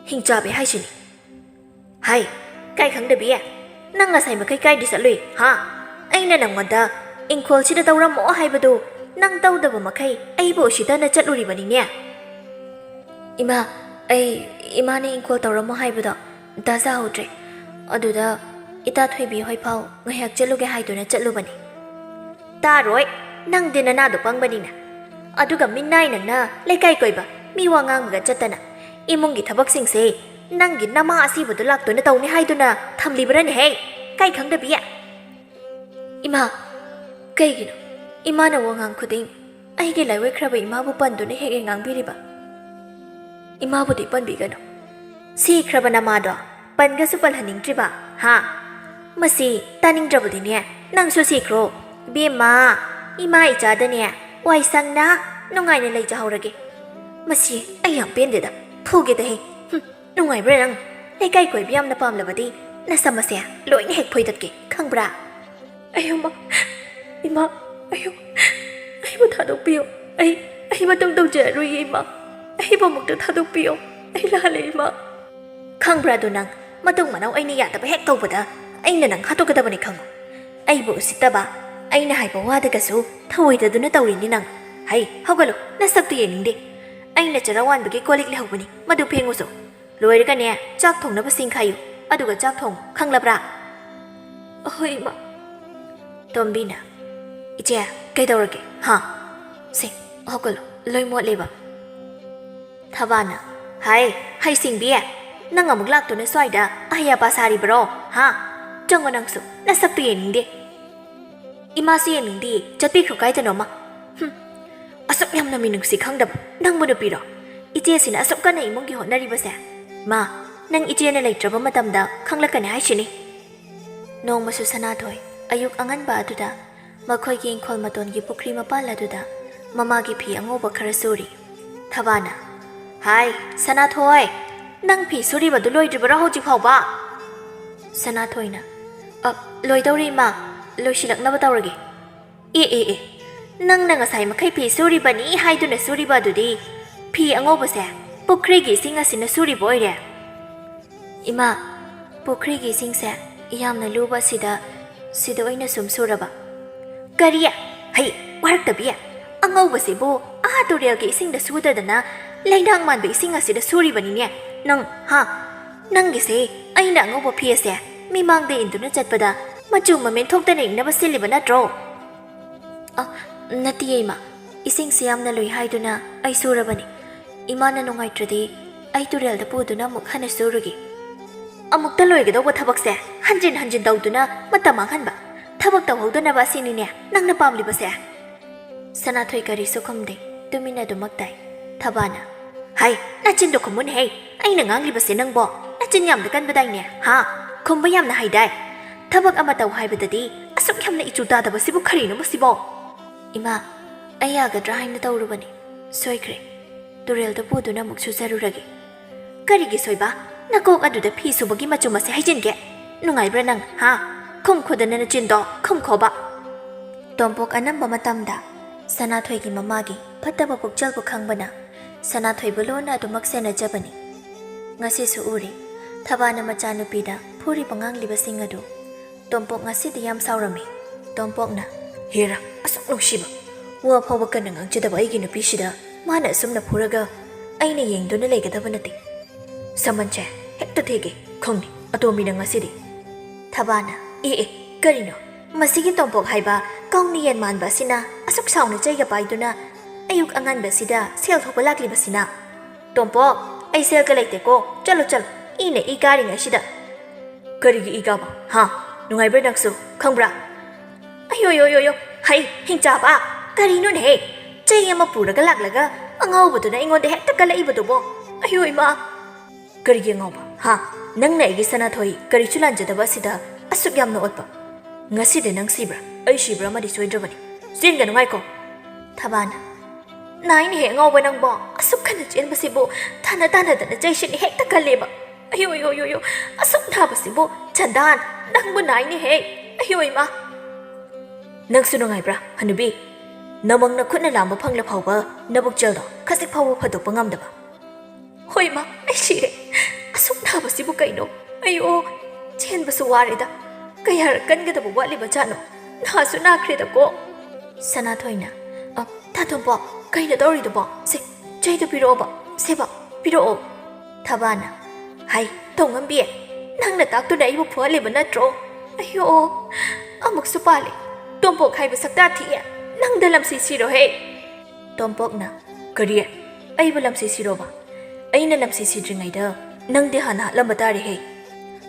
ꯍꯤꯡꯆꯥꯕꯤ ꯍꯥꯏꯁꯤꯅꯤ꯫ ꯍꯥꯏ, ꯀꯥꯏ ꯈꯪꯗꯕꯤ? ꯅꯪ ꯉꯁꯥꯏ ꯃꯈꯩ ꯀꯥꯏꯗ ꯆꯠꯂꯨꯏ, ꯍꯥ? ꯑꯩꯅ ꯅꯪꯉꯣꯟꯗ ꯏꯪꯈꯣꯜꯁꯤꯗ ꯇꯧꯔꯝꯃꯣ ꯍꯥꯏꯕꯗꯨ ꯅꯪ ꯇꯧꯗꯕ ꯃꯈꯩ ꯑꯩꯕꯨ ꯎꯁꯤꯠꯇꯅ ꯆꯠꯂꯨꯔꯤꯕꯅꯤꯅꯦ꯫ ꯏꯃꯥ, ꯑꯩ ꯏꯃꯥꯅ ꯏꯪꯈꯣꯜ ꯇꯧꯔꯝꯃꯣ ꯍꯥꯏꯕꯗꯣ ꯇꯥꯖꯍꯧꯗ꯭ꯔꯦ꯫ ꯑꯗꯨꯗ ꯏꯇꯥ ꯊꯣꯏꯕꯤ ꯍꯣꯏ ꯐꯥꯎ ꯉꯥꯏꯍꯥꯛ ꯆꯠꯂꯨꯒꯦ ꯍꯥꯏꯗꯨꯅ ꯆꯠꯂꯨꯕꯅꯤ꯫ ꯇꯥꯔꯣꯏ, ꯅꯪꯗꯤ ꯅꯅꯥꯗꯣ ꯄꯪꯕꯅꯤꯅ꯫ ꯑꯗꯨꯒ ꯃꯤꯅꯥꯏ ꯅꯪꯅ ꯂꯩꯀꯥꯏ ꯀꯣꯏꯕ, ꯃꯤ ꯋꯥ ꯉꯥꯡꯕꯒ ꯆꯠꯇꯅ, ꯏꯃꯨꯡꯒꯤ ꯊꯕꯛꯁꯤꯡꯁꯦ ꯅꯪꯒꯤ ꯅꯃꯥ ꯑꯁꯤꯕꯗꯨ ꯂꯥꯛꯇꯨꯅ ꯇꯧꯅꯤ ꯍꯥꯏꯗꯨꯅ ꯊꯝꯂꯤꯕ꯭ꯔꯅꯦꯍꯦ? ꯀꯥꯏ ꯈꯪꯗꯕꯤ? ꯏꯃꯥ, ꯀꯩꯒꯤꯅꯣ ꯏꯃꯥꯅ ꯋꯥꯉꯥꯡ ꯈꯨꯗꯤꯡ ꯑꯩꯒꯤ ꯂꯥꯏꯑꯣꯏꯈ꯭ꯔꯕ ꯏꯃꯥꯕꯨ ꯄꯟꯗꯨꯅ ꯍꯦꯛ ꯍꯦꯛ ꯉꯥꯡꯕꯤꯔꯤꯕ? ꯏꯃꯥꯕꯨꯗꯤ ꯄꯟꯕꯤꯒꯅꯨ꯫ ꯁꯤꯈ꯭ꯔꯕ ꯅꯃꯥꯗꯣ ꯄꯟꯒꯁꯨ ꯄꯜꯍꯟꯅꯤꯡꯗ꯭ꯔꯤꯕ, ꯍꯥ? ꯃꯁꯤ ꯇꯥꯅꯤꯡꯗ꯭ꯔꯕꯗꯤꯅꯦ, ꯅꯪꯁꯨ ꯁꯤꯈ꯭ꯔꯣ꯫ ꯏꯕꯦꯝꯃ, ꯏꯃꯥ ꯏꯆꯥꯗꯅꯦ ꯋꯥꯏ ꯁꯪꯅ ꯅꯨꯡꯉꯥꯏꯅ ꯂꯩꯖꯍꯧꯔꯒꯦ꯫ ꯃꯁꯤ ꯑꯩ ꯌꯥꯝ ꯄꯦꯟꯗꯦꯗ, ꯐꯨꯒꯦꯗ ꯍꯦ꯫ ꯍꯨꯝ, ꯅꯨꯡꯉꯥꯏꯕ꯭ꯔꯥ ꯅꯪ? ꯂꯩꯀꯥꯏ ꯀꯣꯏꯕ ꯌꯥꯝꯅ ꯄꯥꯝꯂꯕꯗꯤ ꯅꯁꯝ ꯑꯁꯦ ꯂꯣꯏꯅ ꯍꯦꯛ ꯐꯣꯏꯗꯠꯀꯦ, ꯈꯪꯕ꯭ꯔꯥ? ꯑꯌꯣ ꯃꯥ, ꯏꯃꯥ, ꯑꯌꯣ, ꯑꯩꯕꯨ ꯊꯥꯗꯣꯛꯄꯤꯌꯣ꯫ ꯑꯩ, ꯑꯩ ꯃꯇꯨꯡ ꯇꯧꯖꯔꯔꯣꯏꯌꯦ, ꯏꯃꯥ꯫ ꯑꯩꯕꯨ ꯑꯃꯨꯛꯇ ꯊꯥꯗꯣꯛꯄꯤꯌꯣ꯫ ꯑꯩ ꯂꯥꯜꯂꯦ, ꯏꯃꯥ꯫ ꯈꯪꯕ꯭ꯔꯥ ꯑꯗꯨ ꯅꯪ? ꯃꯇꯨꯡ ꯃꯅꯥꯎ ꯑꯩꯅ ꯌꯥꯗꯕ ꯍꯦꯛ ꯇꯧꯕꯗ ꯑꯩꯅ ꯅꯪ ꯍꯥꯠꯇꯣꯛꯀꯗꯕꯅꯤ ꯈꯪꯉꯨ꯫ ꯑꯩꯕꯨ ꯎꯁꯤꯠꯇꯕ, ꯑꯩꯅ ꯍꯥꯏꯕ ꯋꯥꯗꯒꯁꯨ ꯊꯧꯑꯣꯏꯗꯗꯨꯅ ꯇꯧꯔꯤꯅꯤ ꯅꯪ꯫ ꯍꯩ, ꯍꯧꯒꯠꯂꯨ, ꯅꯁꯛꯇꯨ ꯌꯦꯡꯅꯤꯡꯗꯦ꯫ ꯑꯩꯅ ꯆꯔꯥ ꯋꯥꯟꯕꯒꯤ ꯀꯣꯜ ꯂꯤꯛ ꯂꯩꯍꯧꯕꯅꯤ, ꯃꯗꯨ ꯐꯦꯡꯉꯨꯆꯣ꯫ ꯂꯣꯏꯔꯒꯅꯦ, ꯆꯥꯛ ꯊꯣꯡꯅꯕ ꯁꯤꯡ ꯈꯥꯏꯌꯨ, ꯑꯗꯨꯒ ꯆꯥꯛ ꯊꯣꯡꯉꯨ, ꯈꯪꯂꯕ꯭ꯔꯥ? ꯑꯍꯣꯏ, ꯏꯃꯥ꯫ ꯇꯣꯝꯕꯤꯅ, "ꯏꯆꯦ, ꯀꯩꯗꯧꯔꯒꯦ? ꯍꯥ? ꯁꯦ, ꯍꯧꯒꯠꯂꯣ, ꯂꯣꯏ ꯃꯣꯠꯂꯦꯕ꯫ ꯊꯕꯥꯅ, "ꯍꯥꯏ, ꯍꯩꯁꯤꯡꯕꯤ, ꯅꯪ ꯑꯃꯨꯛ ꯂꯥꯛꯇꯨꯅ ꯁ꯭ꯋꯥꯏꯗ ꯑꯍꯩ ꯑꯄꯥ ꯁꯥꯔꯤꯕꯔꯣ? ꯍꯥ? ꯆꯪꯉꯣ ꯅꯪꯁꯨ, ꯅꯁꯛꯇꯨ ꯌꯦꯡꯅꯤꯡꯗꯦ꯫ ꯏꯃꯥꯁꯨ ꯌꯦꯡꯅꯤꯡꯗꯦ, ꯆꯠꯄꯤꯈ꯭ꯔꯣ ꯀꯥꯏꯗꯅꯣꯃ꯫ ꯍꯨꯝ, ꯑꯁꯨꯛ ꯌꯥꯝꯅ ꯃꯤꯅꯨꯡꯁꯤ ꯈꯪꯗꯕ ꯅꯪꯕꯨ ꯅꯨꯄꯤꯔꯣ? ꯏꯆꯦꯁꯤꯅ ꯑꯁꯨꯛ ꯀꯟꯅ ꯏꯃꯨꯡꯒꯤ ꯍꯣꯠꯅꯔꯤꯕꯁꯦ꯫ ꯃꯥ, ꯅꯪ ꯏꯆꯦꯅ ꯂꯩꯇ꯭ꯔꯕ ꯃꯇꯝꯗ ꯈꯪꯂꯛꯀꯅꯤ ꯍꯥꯏꯁꯤꯅꯤ꯫" ꯅꯣꯡꯃꯁꯨ ꯁꯅꯥꯊꯣꯏ ꯑꯌꯨꯛ ꯑꯉꯟꯕ ꯑꯗꯨꯗ ꯃꯈꯣꯏꯒꯤ ꯏꯪꯈꯣꯜ ꯃꯇꯣꯟꯒꯤ ꯄꯨꯈ꯭ꯔꯤ ꯃꯄꯥꯜ ꯑꯗꯨꯗ ꯃꯃꯥꯒꯤ ꯐꯤ ꯑꯉꯧꯕ ꯈꯔ ꯁꯨꯔꯤ꯫ ꯊꯕꯥꯅ, "ꯍꯥꯏ, ꯁꯅꯥꯊꯣꯏ, ꯅꯪ ꯐꯤ ꯁꯨꯔꯤꯕꯗꯨ ꯂꯣꯏꯗ꯭ꯔꯤꯕꯔꯣ ꯍꯧꯖꯤꯛ ꯐꯥꯎꯕ?" ꯁꯅꯥꯊꯣꯏꯅ, "ꯑ, ꯂꯣꯏꯗꯧꯔꯦ ꯏꯃꯥ, ꯂꯣꯏꯁꯤꯜꯂꯛꯅꯕ ꯇꯧꯔꯒꯦ꯫" "ꯑꯦ, ꯑꯦ, ꯑꯦ, ꯅꯪꯅ ꯉꯁꯥꯏ ꯃꯈꯩ ꯐꯤ ꯁꯨꯔꯤꯕꯅꯤ ꯍꯥꯏꯗꯨꯅ ꯁꯨꯔꯤꯕ ꯑꯗꯨꯗꯤ ꯐꯤ ꯑꯉꯧꯕꯁꯦ ꯄꯨꯈ꯭ꯔꯤꯒꯤ ꯏꯁꯤꯡ ꯑꯁꯤꯅ ꯁꯨꯔꯤꯕ ꯑꯣꯏꯔꯦ?" "ꯏꯃꯥ, ꯄꯨꯈ꯭ꯔꯤꯒꯤ ꯏꯁꯤꯡꯁꯦ ꯌꯥꯝꯅ ꯂꯨꯕ ꯑꯁꯤꯗ, ꯁꯤꯗ ꯑꯣꯏꯅ ꯁꯨꯝ ꯁꯨꯔꯕ꯫" "ꯀꯔꯤ? ꯍꯩ, ꯋꯥꯔꯛꯇꯕꯤ! ꯑꯉꯧꯕꯁꯤꯕꯨ ꯑꯥ ꯇꯨꯔꯦꯜꯒꯤ ꯏꯁꯤꯡꯗ ꯁꯨꯗꯗꯅ ꯂꯩꯅꯥꯡ ꯃꯥꯟꯕ ꯏꯁꯤꯡ ꯑꯁꯤꯗ ꯁꯨꯔꯤꯕꯅꯤꯅꯦ ꯅꯪ, ꯍꯥ? ꯅꯪꯒꯤꯁꯦ ꯑꯩꯅ ꯑꯉꯧꯕ ꯐꯤ ꯑꯁꯦ ꯃꯤꯃꯥꯡꯗ ꯏꯟꯗꯨꯅ ꯆꯠꯄꯗ ꯃꯆꯨ ꯃꯃꯦꯟ ꯊꯣꯛꯇꯅ ꯏꯟꯅꯕ ꯁꯤꯜꯂꯤꯕ ꯅꯠꯇ꯭ꯔꯣ?" "ꯑ, ꯅꯠꯇꯤꯌꯦ ꯏꯃꯥ, ꯏꯁꯤꯡꯁꯤ ꯌꯥꯝꯅ ꯂꯨꯏ ꯍꯥꯏꯗꯨꯅ ꯑꯩ ꯁꯨꯔꯕꯅꯤ꯫ ꯏꯃꯥꯅ ꯅꯨꯡꯉꯥꯏꯇ꯭ꯔꯗꯤ ꯑꯩ ꯇꯨꯔꯦꯜꯗ ꯄꯨꯗꯨꯅ ꯑꯃꯨꯛ ꯍꯟꯅ ꯁꯨꯔꯨꯒꯦ꯫" "ꯑꯃꯨꯛꯇ ꯂꯣꯏꯒꯗꯧꯕ ꯊꯕꯛꯁꯦ ꯍꯟꯖꯤꯟ ꯍꯟꯖꯤꯟ ꯇꯧꯗꯨꯅ ꯃꯇꯝ ꯃꯥꯡꯍꯟꯕ, ꯊꯕꯛ ꯇꯧꯍꯧꯗꯅꯕ ꯑꯁꯤꯅꯤꯅꯦ ꯅꯪꯅ ꯄꯥꯝꯂꯤꯕꯁꯦ?" ꯁꯅꯥꯊꯣꯏ ꯀꯔꯤꯁꯨ ꯈꯨꯝꯗꯦ, ꯇꯨꯃꯤꯟꯅ ꯑꯗꯨꯃꯛ ꯇꯥꯏ꯫ ꯊꯕꯥꯅ, "ꯍꯥꯏ, ꯅꯆꯤꯟꯗꯣ ꯈꯨꯝꯃꯨꯅꯦꯍꯦ꯫ ꯑꯩꯅ ꯉꯥꯡꯂꯤꯕꯁꯦ ꯅꯪꯕꯣ ꯅꯆꯤꯟ ꯌꯥꯝꯅ ꯀꯟꯕꯗꯥꯏꯅꯦ, ꯍꯥ? ꯈꯨꯝꯕ ꯌꯥꯝꯅ ꯍꯩꯗꯥꯏ꯫ ꯊꯕꯛ ꯑꯃ ꯇꯧ ꯍꯥꯏꯕꯗꯗꯤ ꯑꯁꯨꯛ ꯌꯥꯝꯅ ꯏꯆꯨ ꯇꯥꯗꯕꯁꯤꯕꯨ ꯀꯔꯤꯅꯣ ꯃꯁꯤꯕꯣ?" "ꯏꯃꯥ, ꯑꯩ ꯌꯥꯒꯗ꯭ꯔꯥ ꯍꯥꯏꯅ ꯇꯧꯔꯨꯕꯅꯤ꯫ ꯁꯣꯏꯈ꯭ꯔꯦ꯫ ꯇꯨꯔꯦꯜꯗ ꯄꯨꯗꯨꯅ ꯑꯃꯨꯛ ꯁꯨꯖꯔꯨꯔꯒꯦ꯫" "ꯀꯔꯤꯒꯤ ꯁꯣꯏꯕ? ꯅꯀꯣꯛ ꯑꯗꯨꯗ ꯐꯤ ꯁꯨꯕꯒꯤ ꯃꯆꯨꯝ ꯑꯁꯦ ꯍꯩꯖꯤꯟꯒꯦ꯫ ꯅꯨꯡꯉꯥꯏꯕ꯭ꯔꯥ ꯅꯪ, ꯍꯥ? ꯈꯨꯝ ꯈꯣꯗꯅ ꯅꯆꯤꯟꯗꯣ, ꯈꯨꯝ ꯈꯣꯕ꯫" ꯇꯣꯝꯄꯣꯛ ꯑꯅꯝꯕ ꯃꯇꯝꯗ ꯁꯅꯥꯊꯣꯏꯒꯤ ꯃꯃꯥꯒꯤ ꯐꯠꯇꯕ ꯄꯨꯛꯆꯦꯜꯕꯨ ꯈꯪꯕꯅ ꯁꯅꯥꯊꯣꯏꯕꯨ ꯂꯣꯟꯅ ꯑꯗꯨꯃꯛ ꯁꯦꯟꯅꯖꯕꯅꯤ꯫ ꯉꯁꯤꯁꯨ ꯎꯔꯦ, ꯊꯕꯥꯅ ꯃꯆꯥꯅꯨꯄꯤꯗ ꯐꯨꯔꯤꯕ ꯉꯥꯡꯂꯤꯕꯁꯤꯡ ꯑꯗꯨ꯫ ꯇꯣꯝꯄꯣꯛ ꯉꯁꯤꯗꯤ ꯌꯥꯝ ꯁꯥꯎꯔꯝꯃꯤ꯫ ꯇꯣꯝꯄꯣꯛꯅ, "ꯍꯦꯔꯥ, ꯑꯁꯨꯛ ꯅꯨꯡꯁꯤꯕ, ꯋꯥ ꯐꯥꯎꯕ ꯀꯟꯅ ꯉꯥꯡꯖꯗꯕ ꯑꯩꯒꯤ ꯅꯨꯄꯤꯁꯤꯗ ꯃꯥꯅ ꯑꯁꯨꯝꯅ ꯐꯨꯔꯒ ꯑꯩꯅ ꯌꯦꯡꯗꯨꯅ ꯂꯩꯒꯗꯕ ꯅꯠꯇꯦ꯫ ꯁꯃꯟꯁꯦ ꯍꯦꯛꯇ ꯊꯦꯛꯒꯦ, ꯈꯪꯅꯤ ꯑꯇꯣꯝꯕꯤꯅ ꯉꯁꯤꯗꯤ꯫" ꯊꯕꯥꯅ, "ꯑꯦ, ꯑꯦ, ꯀꯔꯤꯅꯣ? ꯃꯁꯤꯒꯤ ꯇꯣꯝꯄꯣꯛ ꯍꯥꯏꯕ ꯀꯥꯎꯅ ꯌꯦꯟ ꯃꯥꯟꯕ ꯑꯁꯤꯅ ꯑꯁꯨꯛ ꯁꯥꯎꯅ ꯆꯩꯒ ꯄꯥꯏꯗꯨꯅ ꯑꯌꯨꯛ ꯑꯉꯟꯕꯁꯤꯗ ꯁꯦꯜ ꯊꯣꯛꯄ ꯂꯥꯛꯂꯤꯕꯁꯤꯅ?" ꯇꯣꯝꯄꯣꯛ, ꯑꯩ ꯁꯦꯜꯒ ꯂꯩꯇꯦꯀꯣ꯫ ꯆꯠꯂꯣ, ꯆꯠꯂꯣ꯫ ꯏꯅ ꯏ ꯀꯥꯔꯤꯉꯩꯁꯤꯗ꯫ ꯀꯔꯤꯒꯤ ꯏ ꯀꯥꯕ? ꯍꯥ? ꯅꯨꯡꯉꯥꯏꯕ꯭ꯔꯥ ꯅꯪꯁꯨ? ꯈꯪꯕ꯭ꯔꯥ? ꯑꯌꯣ, ꯌꯣ, ꯌꯣ, ꯌꯣ꯫ ꯍꯩ, ꯍꯤꯡꯆꯥꯕ! ꯀꯔꯤꯅꯣꯅꯦꯍꯦ? ꯆꯩ ꯑꯃ ꯄꯨꯔꯒ ꯂꯥꯛꯂꯒ ꯑꯉꯥꯎꯕꯗꯨꯅ ꯑꯩꯉꯣꯟꯗ ꯍꯦꯛꯇ ꯀꯜꯂꯛꯏꯕꯗꯨꯕꯣ? ꯑꯌꯣ, ꯏꯃꯥ! ꯀꯔꯤꯒꯤ ꯑꯉꯥꯎꯕ? ꯍꯥ? ꯅꯪꯅ ꯑꯩꯒꯤ ꯁꯅꯥꯊꯣꯏ ꯀꯔꯤꯁꯨ ꯂꯥꯟꯖꯗꯕ ꯑꯁꯤꯗ ꯑꯁꯨꯛ ꯌꯥꯝꯅ ꯑꯣꯠꯄ? ꯉꯁꯤꯗꯤ ꯅꯪ ꯁꯤꯕ꯭ꯔꯥ? ꯑꯩ ꯁꯤꯕ꯭ꯔꯥ ꯑꯃꯗꯤ ꯁꯣꯏꯗ꯭ꯔꯕꯅꯤ꯫ ꯆꯦꯟꯒꯅꯨ, ꯉꯥꯏꯈꯣ꯫ ꯊꯕꯥꯅ, ꯅꯥꯏꯅꯦꯍꯦ ꯑꯉꯥꯎꯕ ꯅꯪꯕꯣ, ꯑꯁꯨꯛ ꯀꯟꯅ ꯆꯦꯟꯕꯁꯤꯕꯨ ꯊꯥꯅ ꯇꯥꯅꯗꯅ ꯆꯩꯁꯤꯅ ꯍꯦꯛꯇ ꯀꯜꯂꯦꯕ꯫ ꯑꯌꯣ, ꯑꯌꯣ, ꯑꯌꯣ, ꯑꯌꯣ, ꯑꯁꯨꯛ ꯅꯥꯕꯁꯤꯕꯨ, ꯆꯟꯗꯥꯟ, ꯅꯪꯕꯨ ꯅꯥꯏꯅꯦꯍꯦ꯫ ꯑꯌꯣ ꯏꯃꯥ! ꯅꯪꯁꯨ ꯅꯨꯡꯉꯥꯏꯕ꯭ꯔꯥ, ꯍꯅꯨꯕꯤ? ꯅꯃꯪ ꯅꯈꯨꯠꯅ ꯂꯥꯝꯕ ꯐꯪꯂ ꯐꯥꯎꯕ ꯅꯕꯨꯛꯆꯦꯜꯗꯣ ꯈꯖꯤꯛ ꯐꯥꯎꯕ ꯐꯗꯣꯛꯄ ꯉꯝꯗꯕ꯫ ꯍꯣꯏ ꯏꯃꯥ, ꯑꯩ ꯁꯤꯔꯦ꯫ ꯑꯁꯨꯛ ꯅꯥꯕꯁꯤꯕꯨ ꯀꯩꯅꯣ? ꯑꯌꯣ, ꯆꯦꯟꯕꯁꯨ ꯋꯥꯔꯦꯗ꯫ ꯀꯌꯥꯔꯛ ꯀꯟꯒꯗꯕ ꯋꯥꯠꯂꯤꯕ ꯖꯥꯠꯅꯣ? ꯅꯥꯁꯨ ꯅꯥꯈ꯭ꯔꯦꯗꯀꯣ꯫ ꯁꯅꯥꯊꯣꯏꯅ, "ꯑ, ꯇꯥ ꯇꯣꯝꯄꯣꯛ, ꯀꯩꯅꯣ ꯇꯧꯔꯤꯗꯨꯕꯣ? ꯁꯦ, ꯆꯩꯗꯣ ꯄꯤꯔꯛꯑꯣꯕ꯫ ꯁꯦꯕ, ꯄꯤꯔꯛꯑꯣ꯫" ꯊꯕꯥꯅ, "ꯍꯥꯏ, ꯇꯧꯉꯝꯕꯤ, ꯅꯪꯅ ꯇꯥꯛꯇꯨꯅ ꯑꯩꯕꯨ ꯐꯨꯍꯜꯂꯤꯕ ꯅꯠꯇ꯭ꯔꯣ? ꯑꯌꯣ, ꯑꯃꯨꯛꯁꯨ ꯄꯥꯜꯂꯦ꯫ ꯇꯣꯝꯄꯣꯛ ꯍꯥꯏꯕ ꯁꯛꯇꯥ ꯊꯤꯌꯦ, ꯅꯪꯗ ꯂꯝꯁꯤ ꯁꯤꯔꯣꯍꯦ꯫" ꯇꯣꯝꯄꯣꯛꯅ, "ꯀꯔꯤ? ꯑꯩꯕꯨ ꯂꯝꯁꯤ ꯁꯤꯔꯣꯕ? ꯑꯩꯅ ꯂꯝꯁꯤ ꯁꯤꯗ꯭ꯔꯤꯉꯩꯗ ꯅꯪꯗꯤ ꯍꯥꯟꯅ ꯍꯥꯠꯂꯝꯕ ꯇꯥꯔꯦꯍꯦ꯫"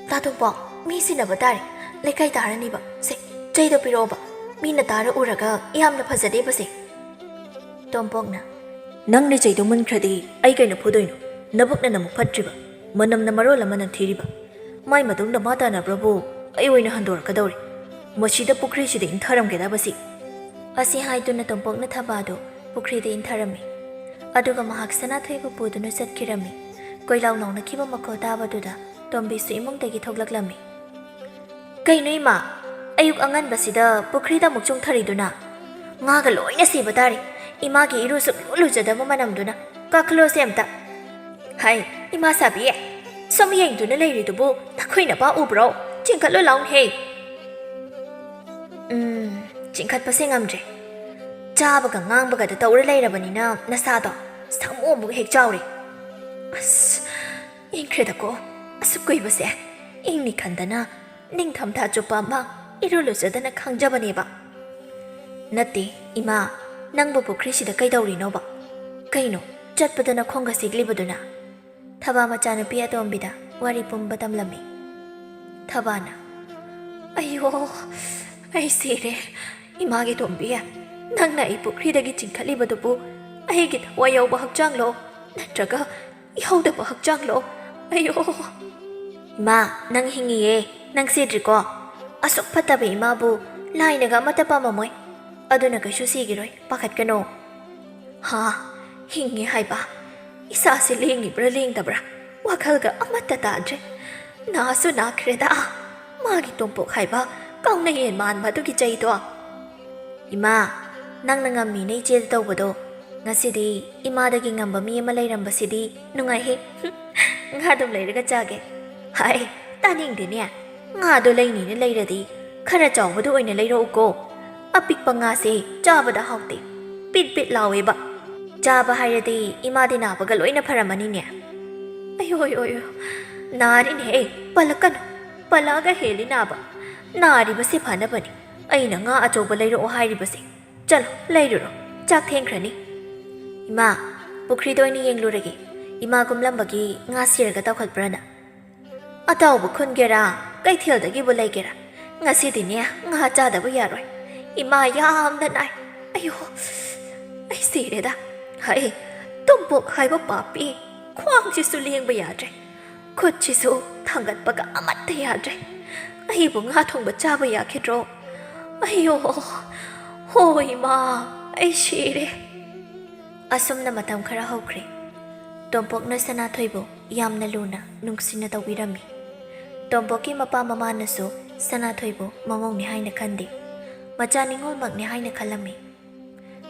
"ꯇꯥ ꯇꯣꯝꯄꯣꯛ, ꯃꯤ ꯁꯤꯟꯅꯕ ꯇꯥꯔꯦ꯫ ꯂꯩꯀꯥꯏ ꯇꯥꯔꯅꯤꯕ꯫ ꯁꯦ, ꯆꯩꯗꯣ ꯄꯤꯔꯛꯑꯣꯕ꯫ ꯃꯤꯅ ꯇꯥꯔ ꯎꯔꯒ ꯌꯥꯝꯅ ꯐꯖꯗꯦꯕꯁꯦ꯫" ꯇꯣꯝꯄꯣꯛꯅ, "ꯅꯪꯅ ꯆꯩꯗꯣ ꯃꯨꯟꯈ꯭ꯔꯗꯤ ꯑꯩ ꯀꯩꯅ ꯐꯨꯗꯣꯏꯅꯣ? ꯅꯕꯨꯛꯅ ꯅꯃꯨꯛ ꯐꯠꯇ꯭ꯔꯤꯕ, ꯃꯅꯝꯅ ꯃꯔꯣꯜ ꯑꯃ ꯅꯝꯊꯤꯔꯤꯕ꯫ ꯃꯥꯏ ꯃꯇꯨꯡꯗ ꯃꯥ ꯇꯥꯟꯅꯕ꯭ꯔꯕꯨ ꯑꯩ ꯑꯣꯏꯅ ꯍꯟꯗꯣꯔꯛꯀꯗꯧꯔꯤ꯫ ꯃꯁꯤꯗ ꯄꯨꯈ꯭ꯔꯤꯁꯤꯗ ꯏꯟꯊꯔꯝꯒꯦꯗꯕꯁꯤ꯫" ꯑꯁꯤ ꯍꯥꯏꯗꯨꯅ ꯇꯣꯝꯄꯣꯛꯅ ꯊꯕꯥꯗꯨ ꯄꯨꯈ꯭ꯔꯤꯗ ꯏꯟꯊꯔꯝꯃꯤ꯫ ꯑꯗꯨꯒ ꯃꯍꯥꯛ ꯁꯅꯥꯊꯣꯏꯕꯨ ꯄꯨꯗꯨꯅ ꯆꯠꯈꯤꯔꯝꯃꯤ꯫ ꯀꯣꯏꯂꯥꯎ ꯂꯥꯎꯅꯈꯤꯕ ꯃꯈꯣꯜ ꯇꯥꯕꯗꯨꯗ ꯇꯣꯝꯕꯤꯁꯨ ꯏꯃꯨꯡꯗꯒꯤ ꯊꯣꯛꯂꯛꯂꯝꯃꯤ꯫ "ꯀꯩꯅꯣ ꯏꯃꯥ, ꯑꯌꯨꯛ ꯑꯉꯟꯕꯁꯤꯗ ꯄꯨꯈ꯭ꯔꯤꯗ ꯑꯃꯨꯛ ꯆꯣꯡꯊꯔꯤꯗꯨꯅ? ꯉꯥꯒ ꯂꯣꯏꯅ ꯁꯤꯕ ꯇꯥꯔꯦ꯫ ꯏꯃꯥꯒꯤ ꯏꯔꯨ ꯁꯨꯛꯂꯨ ꯂꯨꯖꯗꯕ ꯃꯅꯝꯗꯨꯅ꯫ ꯀꯥꯈꯠꯂꯣꯁꯦ ꯑꯝꯇ꯫" "ꯍꯥꯏ, ꯏꯃꯥ ꯁꯥꯕꯤ, ꯁꯨꯝ ꯌꯦꯡꯗꯨꯅ ꯂꯩꯔꯤꯗꯨꯕꯨ ꯅꯈꯣꯏ ꯅꯄꯥ ꯎꯕ꯭ꯔꯣ? ꯆꯤꯡꯈꯠꯂꯣ ꯂꯥꯎꯅꯍꯦ꯫" "ꯎꯝ, ꯆꯤꯡꯈꯠꯄꯁꯦ ꯉꯝꯗ꯭ꯔꯦ꯫ ꯆꯥꯕꯒ ꯉꯥꯡꯕꯒꯗ ꯇꯧꯔ ꯂꯩꯔꯕꯅꯤꯅ ꯅꯁꯥꯗꯣ ꯁꯥꯃꯨ ꯑꯃꯨꯛ ꯍꯦꯛ ꯆꯥꯎꯔꯦ꯫ ꯑꯁ, ꯏꯪꯈ꯭ꯔꯦꯗꯀꯣ꯫ ꯑꯁꯨꯛ ꯀꯨꯏꯕꯁꯦ ꯏꯪꯅꯤ ꯈꯟꯗꯅ ꯅꯤꯡꯊꯝꯊꯥ ꯆꯨꯞꯄ ꯑꯃ ꯏꯔꯨ ꯂꯨꯖꯗꯅ ꯈꯥꯡꯖꯕꯅꯦꯕ꯫" "ꯅꯠꯇꯦ, ꯏꯃꯥ, ꯅꯪꯕꯨ ꯄꯨꯈ꯭ꯔꯤꯁꯤꯗ ꯀꯩꯗꯧꯔꯤꯅꯣꯕ? ꯀꯩꯅꯣ, ꯆꯠꯄꯗꯅ ꯈꯣꯡꯒ ꯁꯤꯛꯂꯤꯕꯗꯨꯅ ꯊꯕꯥ ꯃꯆꯥꯅꯨꯄꯤ ꯑꯇꯣꯝꯕꯤꯗ ꯋꯥꯔꯤ ꯄꯨꯝꯕ ꯇꯝꯂꯝꯃꯤ꯫ ꯊꯕꯥꯅ, "ꯑꯌꯣ, ꯑꯩ ꯁꯤꯔꯦ꯫ ꯏꯃꯥꯒꯤ ꯇꯣꯝꯕꯤ, ꯅꯪꯅ ꯑꯩ ꯄꯨꯈ꯭ꯔꯤꯗꯒꯤ ꯆꯤꯡꯈꯠꯂꯤꯕꯗꯨꯕꯨ ꯑꯩꯒꯤ ꯊꯋꯥꯏ ꯌꯥꯎꯕ ꯍꯛꯆꯥꯡꯂꯣ, ꯅꯠꯇ꯭ꯔꯒ ꯏꯍꯧꯗꯕ ꯍꯛꯆꯥꯡꯂꯣ? ꯑꯌꯣ!" "ꯏꯃꯥ, ꯅꯪ ꯍꯤꯡꯉꯤꯌꯦ꯫ ꯅꯪ ꯁꯤꯗ꯭ꯔꯤꯀꯣ? ꯑꯁꯨꯛ ꯐꯠꯇꯕ ꯏꯃꯥꯕꯨ ꯂꯥꯏꯅꯒ ꯑꯃꯠꯇ ꯄꯥꯝꯃꯝꯃꯣꯏ꯫ ꯑꯗꯨꯅ ꯀꯩꯁꯨ ꯁꯤꯈꯤꯔꯣꯏ, ꯄꯥꯈꯠꯀꯅꯣ꯫" "ꯍꯥ? ꯍꯤꯡꯉꯤ ꯍꯥꯏꯕ? ꯏꯁꯥꯁꯤ ꯂꯦꯡꯉꯤꯕ꯭ꯔꯥ ꯂꯦꯡꯗꯕ꯭ꯔꯥ ꯋꯥꯈꯜꯒ ꯑꯃꯠꯇ ꯇꯥꯗ꯭ꯔꯦ꯫ ꯅꯥꯁꯨ ꯅꯥꯈ꯭ꯔꯦꯗ, ꯃꯥꯒꯤ ꯇꯣꯝꯄꯣꯛ ꯍꯥꯏꯕ ꯀꯥꯎꯅ ꯌꯦꯟ ꯃꯥꯟꯕ ꯑꯗꯨꯒꯤ ꯆꯩꯗꯣ꯫ ꯏꯃꯥ, ꯅꯪꯅ ꯉꯝꯃꯤꯅ ꯏꯆꯦꯗ ꯇꯧꯕꯗꯣ꯫ ꯉꯁꯤꯗꯤ ꯏꯃꯥꯗꯒꯤ ꯉꯝꯕ ꯃꯤ ꯑꯃ ꯂꯩꯔꯝꯕꯁꯤꯗꯤ ꯅꯨꯡꯉꯥꯏꯍꯦ꯫ ꯉꯥ ꯑꯗꯨꯝ ꯂꯩꯔꯒ ꯆꯥꯒꯦ꯫ ꯍꯥꯏ, ꯇꯥꯅꯤꯡꯗꯦꯅꯦ꯫ ꯉꯥꯗꯣ ꯂꯩꯅꯤꯅ ꯂꯩꯔꯗꯤ ꯈꯔ ꯆꯥꯎꯕꯗꯣ ꯑꯣꯏꯅ ꯂꯩꯔꯛꯎꯀꯣ꯫ ꯑꯄꯤꯛꯄ ꯉꯥꯁꯦ ꯆꯥꯕꯗ ꯍꯥꯎꯇꯦ, ꯄꯤꯠ ꯄꯤꯠ ꯂꯥꯎꯋꯦꯕ꯫ ꯆꯥꯕ ꯍꯥꯏꯔꯗꯤ ꯏꯃꯥꯗꯤ ꯅꯥꯕꯒ ꯂꯣꯏꯅ ꯐꯔꯝꯃꯅꯤꯅꯦ꯫" "ꯑꯌꯣ, ꯑꯌꯣ, ꯑꯌꯣ, ꯅꯥꯔꯤꯅꯦꯍꯦ, ꯄꯜꯂꯛꯀꯅꯨ꯫ ꯄꯜꯂꯛꯑꯒ ꯍꯦꯜꯂꯤ ꯅꯥꯕ꯫ ꯅꯥꯔꯤꯕꯁꯦ ꯐꯅꯕꯅꯤ ꯑꯩꯅ ꯉꯥ ꯑꯆꯧꯕ ꯂꯩꯔꯛꯑꯣ ꯍꯥꯏꯔꯤꯕꯁꯦ꯫ ꯆꯠꯂꯣ, ꯂꯩꯔꯨꯔꯣ, ꯆꯥꯛ ꯊꯦꯡꯈ꯭ꯔꯅꯤ꯫" "ꯏꯃꯥ, ꯄꯨꯈ꯭ꯔꯤꯗ ꯑꯣꯏꯅ ꯌꯦꯡꯂꯨꯔꯒꯦ꯫ ꯏꯃꯥ ꯀꯨꯝꯂꯝꯕꯒꯤ ꯉꯥ ꯁꯤꯔꯒ ꯇꯧꯈꯠꯄ꯭ꯔꯥꯅ?" "ꯑꯇꯥꯎꯕ ꯈꯨꯟꯒꯦꯔꯥ, ꯀꯩꯊꯦꯜꯗꯒꯤꯕꯨ ꯂꯩꯒꯦꯔꯥ, ꯉꯁꯤꯗꯤꯅꯦ ꯉꯥ ꯆꯥꯗꯕ ꯌꯥꯔꯣꯏ꯫ ꯏꯃꯥ ꯌꯥꯝꯅ ꯅꯥꯏ꯫ ꯑꯌꯣ, ꯑꯩ ꯁꯤꯔꯦꯗ꯫ ꯍꯩ, ꯇꯨꯝꯄꯣꯛ ꯍꯥꯏꯕ ꯄꯥꯄꯤ, ꯈ꯭ꯋꯥꯡꯁꯤꯁꯨ ꯂꯦꯡꯕ ꯌꯥꯗ꯭ꯔꯦ, ꯈꯨꯠꯁꯤꯁꯨ ꯊꯥꯡꯒꯠꯄꯒ ꯑꯃꯠꯇ ꯌꯥꯗ꯭ꯔꯦ꯫ ꯑꯩꯕꯨ ꯉꯥ ꯊꯣꯡꯕ ꯆꯥꯕ ꯌꯥꯈꯤꯗ꯭ꯔꯣ? ꯑꯌꯣ, ꯍꯣ ꯏꯃꯥ, ꯑꯩ ꯁꯤꯔꯦ꯫" ꯑꯁꯨꯝꯅ ꯃꯇꯝ ꯈꯔ ꯍꯧꯈ꯭ꯔꯦ꯫ ꯇꯣꯝꯄꯣꯛꯅ ꯁꯅꯥꯊꯣꯏꯕꯨ ꯌꯥꯝꯅ ꯂꯨꯅ, ꯅꯨꯡꯁꯤꯅ ꯇꯧꯕꯤꯔꯝꯃꯤ꯫ ꯇꯣꯝꯄꯣꯛꯀꯤ ꯃꯄꯥ ꯃꯃꯥꯅꯁꯨ ꯁꯅꯥꯊꯣꯏꯕꯨ ꯃꯃꯧꯅꯤ ꯍꯥꯏꯅ ꯈꯟꯗꯦ, ꯃꯆꯥ ꯅꯤꯉꯣꯜꯃꯛꯅꯤ ꯍꯥꯏꯅ ꯈꯜꯂꯝꯃꯤ꯫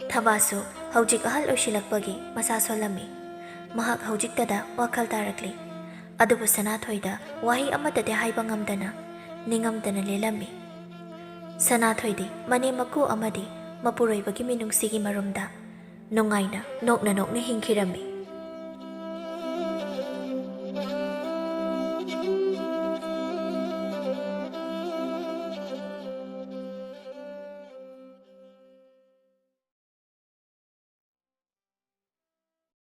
ꯊꯕꯥꯁꯨ ꯍꯧꯖꯤꯛ ꯑꯍꯜ ꯑꯣꯏꯁꯤꯜꯂꯛꯄꯒꯤ ꯃꯁꯥ ꯁꯣꯜꯂꯝꯃꯤ꯫ ꯃꯍꯥꯛ ꯍꯧꯖꯤꯛꯇꯗ ꯋꯥꯈꯜ ꯇꯥꯔꯛꯂꯤ꯫ ꯑꯗꯨꯕꯨ ꯁꯅꯥꯊꯣꯏꯗ ꯋꯥꯍꯩ ꯑꯃꯠꯇꯗꯤ ꯍꯥꯏꯕ ꯉꯝꯗꯅ, ꯅꯤꯡꯉꯝꯗꯅ ꯂꯦꯜꯂꯝꯃꯤ꯫ ꯁꯅꯥꯊꯣꯏꯗꯤ ꯃꯅꯦꯝ ꯃꯀꯨ ꯑꯃꯗꯤ ꯃꯄꯨꯔꯣꯏꯕꯒꯤ ꯃꯤꯅꯨꯡꯁꯤꯒꯤ ꯃꯔꯨꯝꯗ ꯅꯨꯡꯉꯥꯏꯅ ꯅꯣꯛꯅ ꯅꯣꯛꯅ ꯍꯤꯡꯈꯤꯔꯝꯃꯤ꯫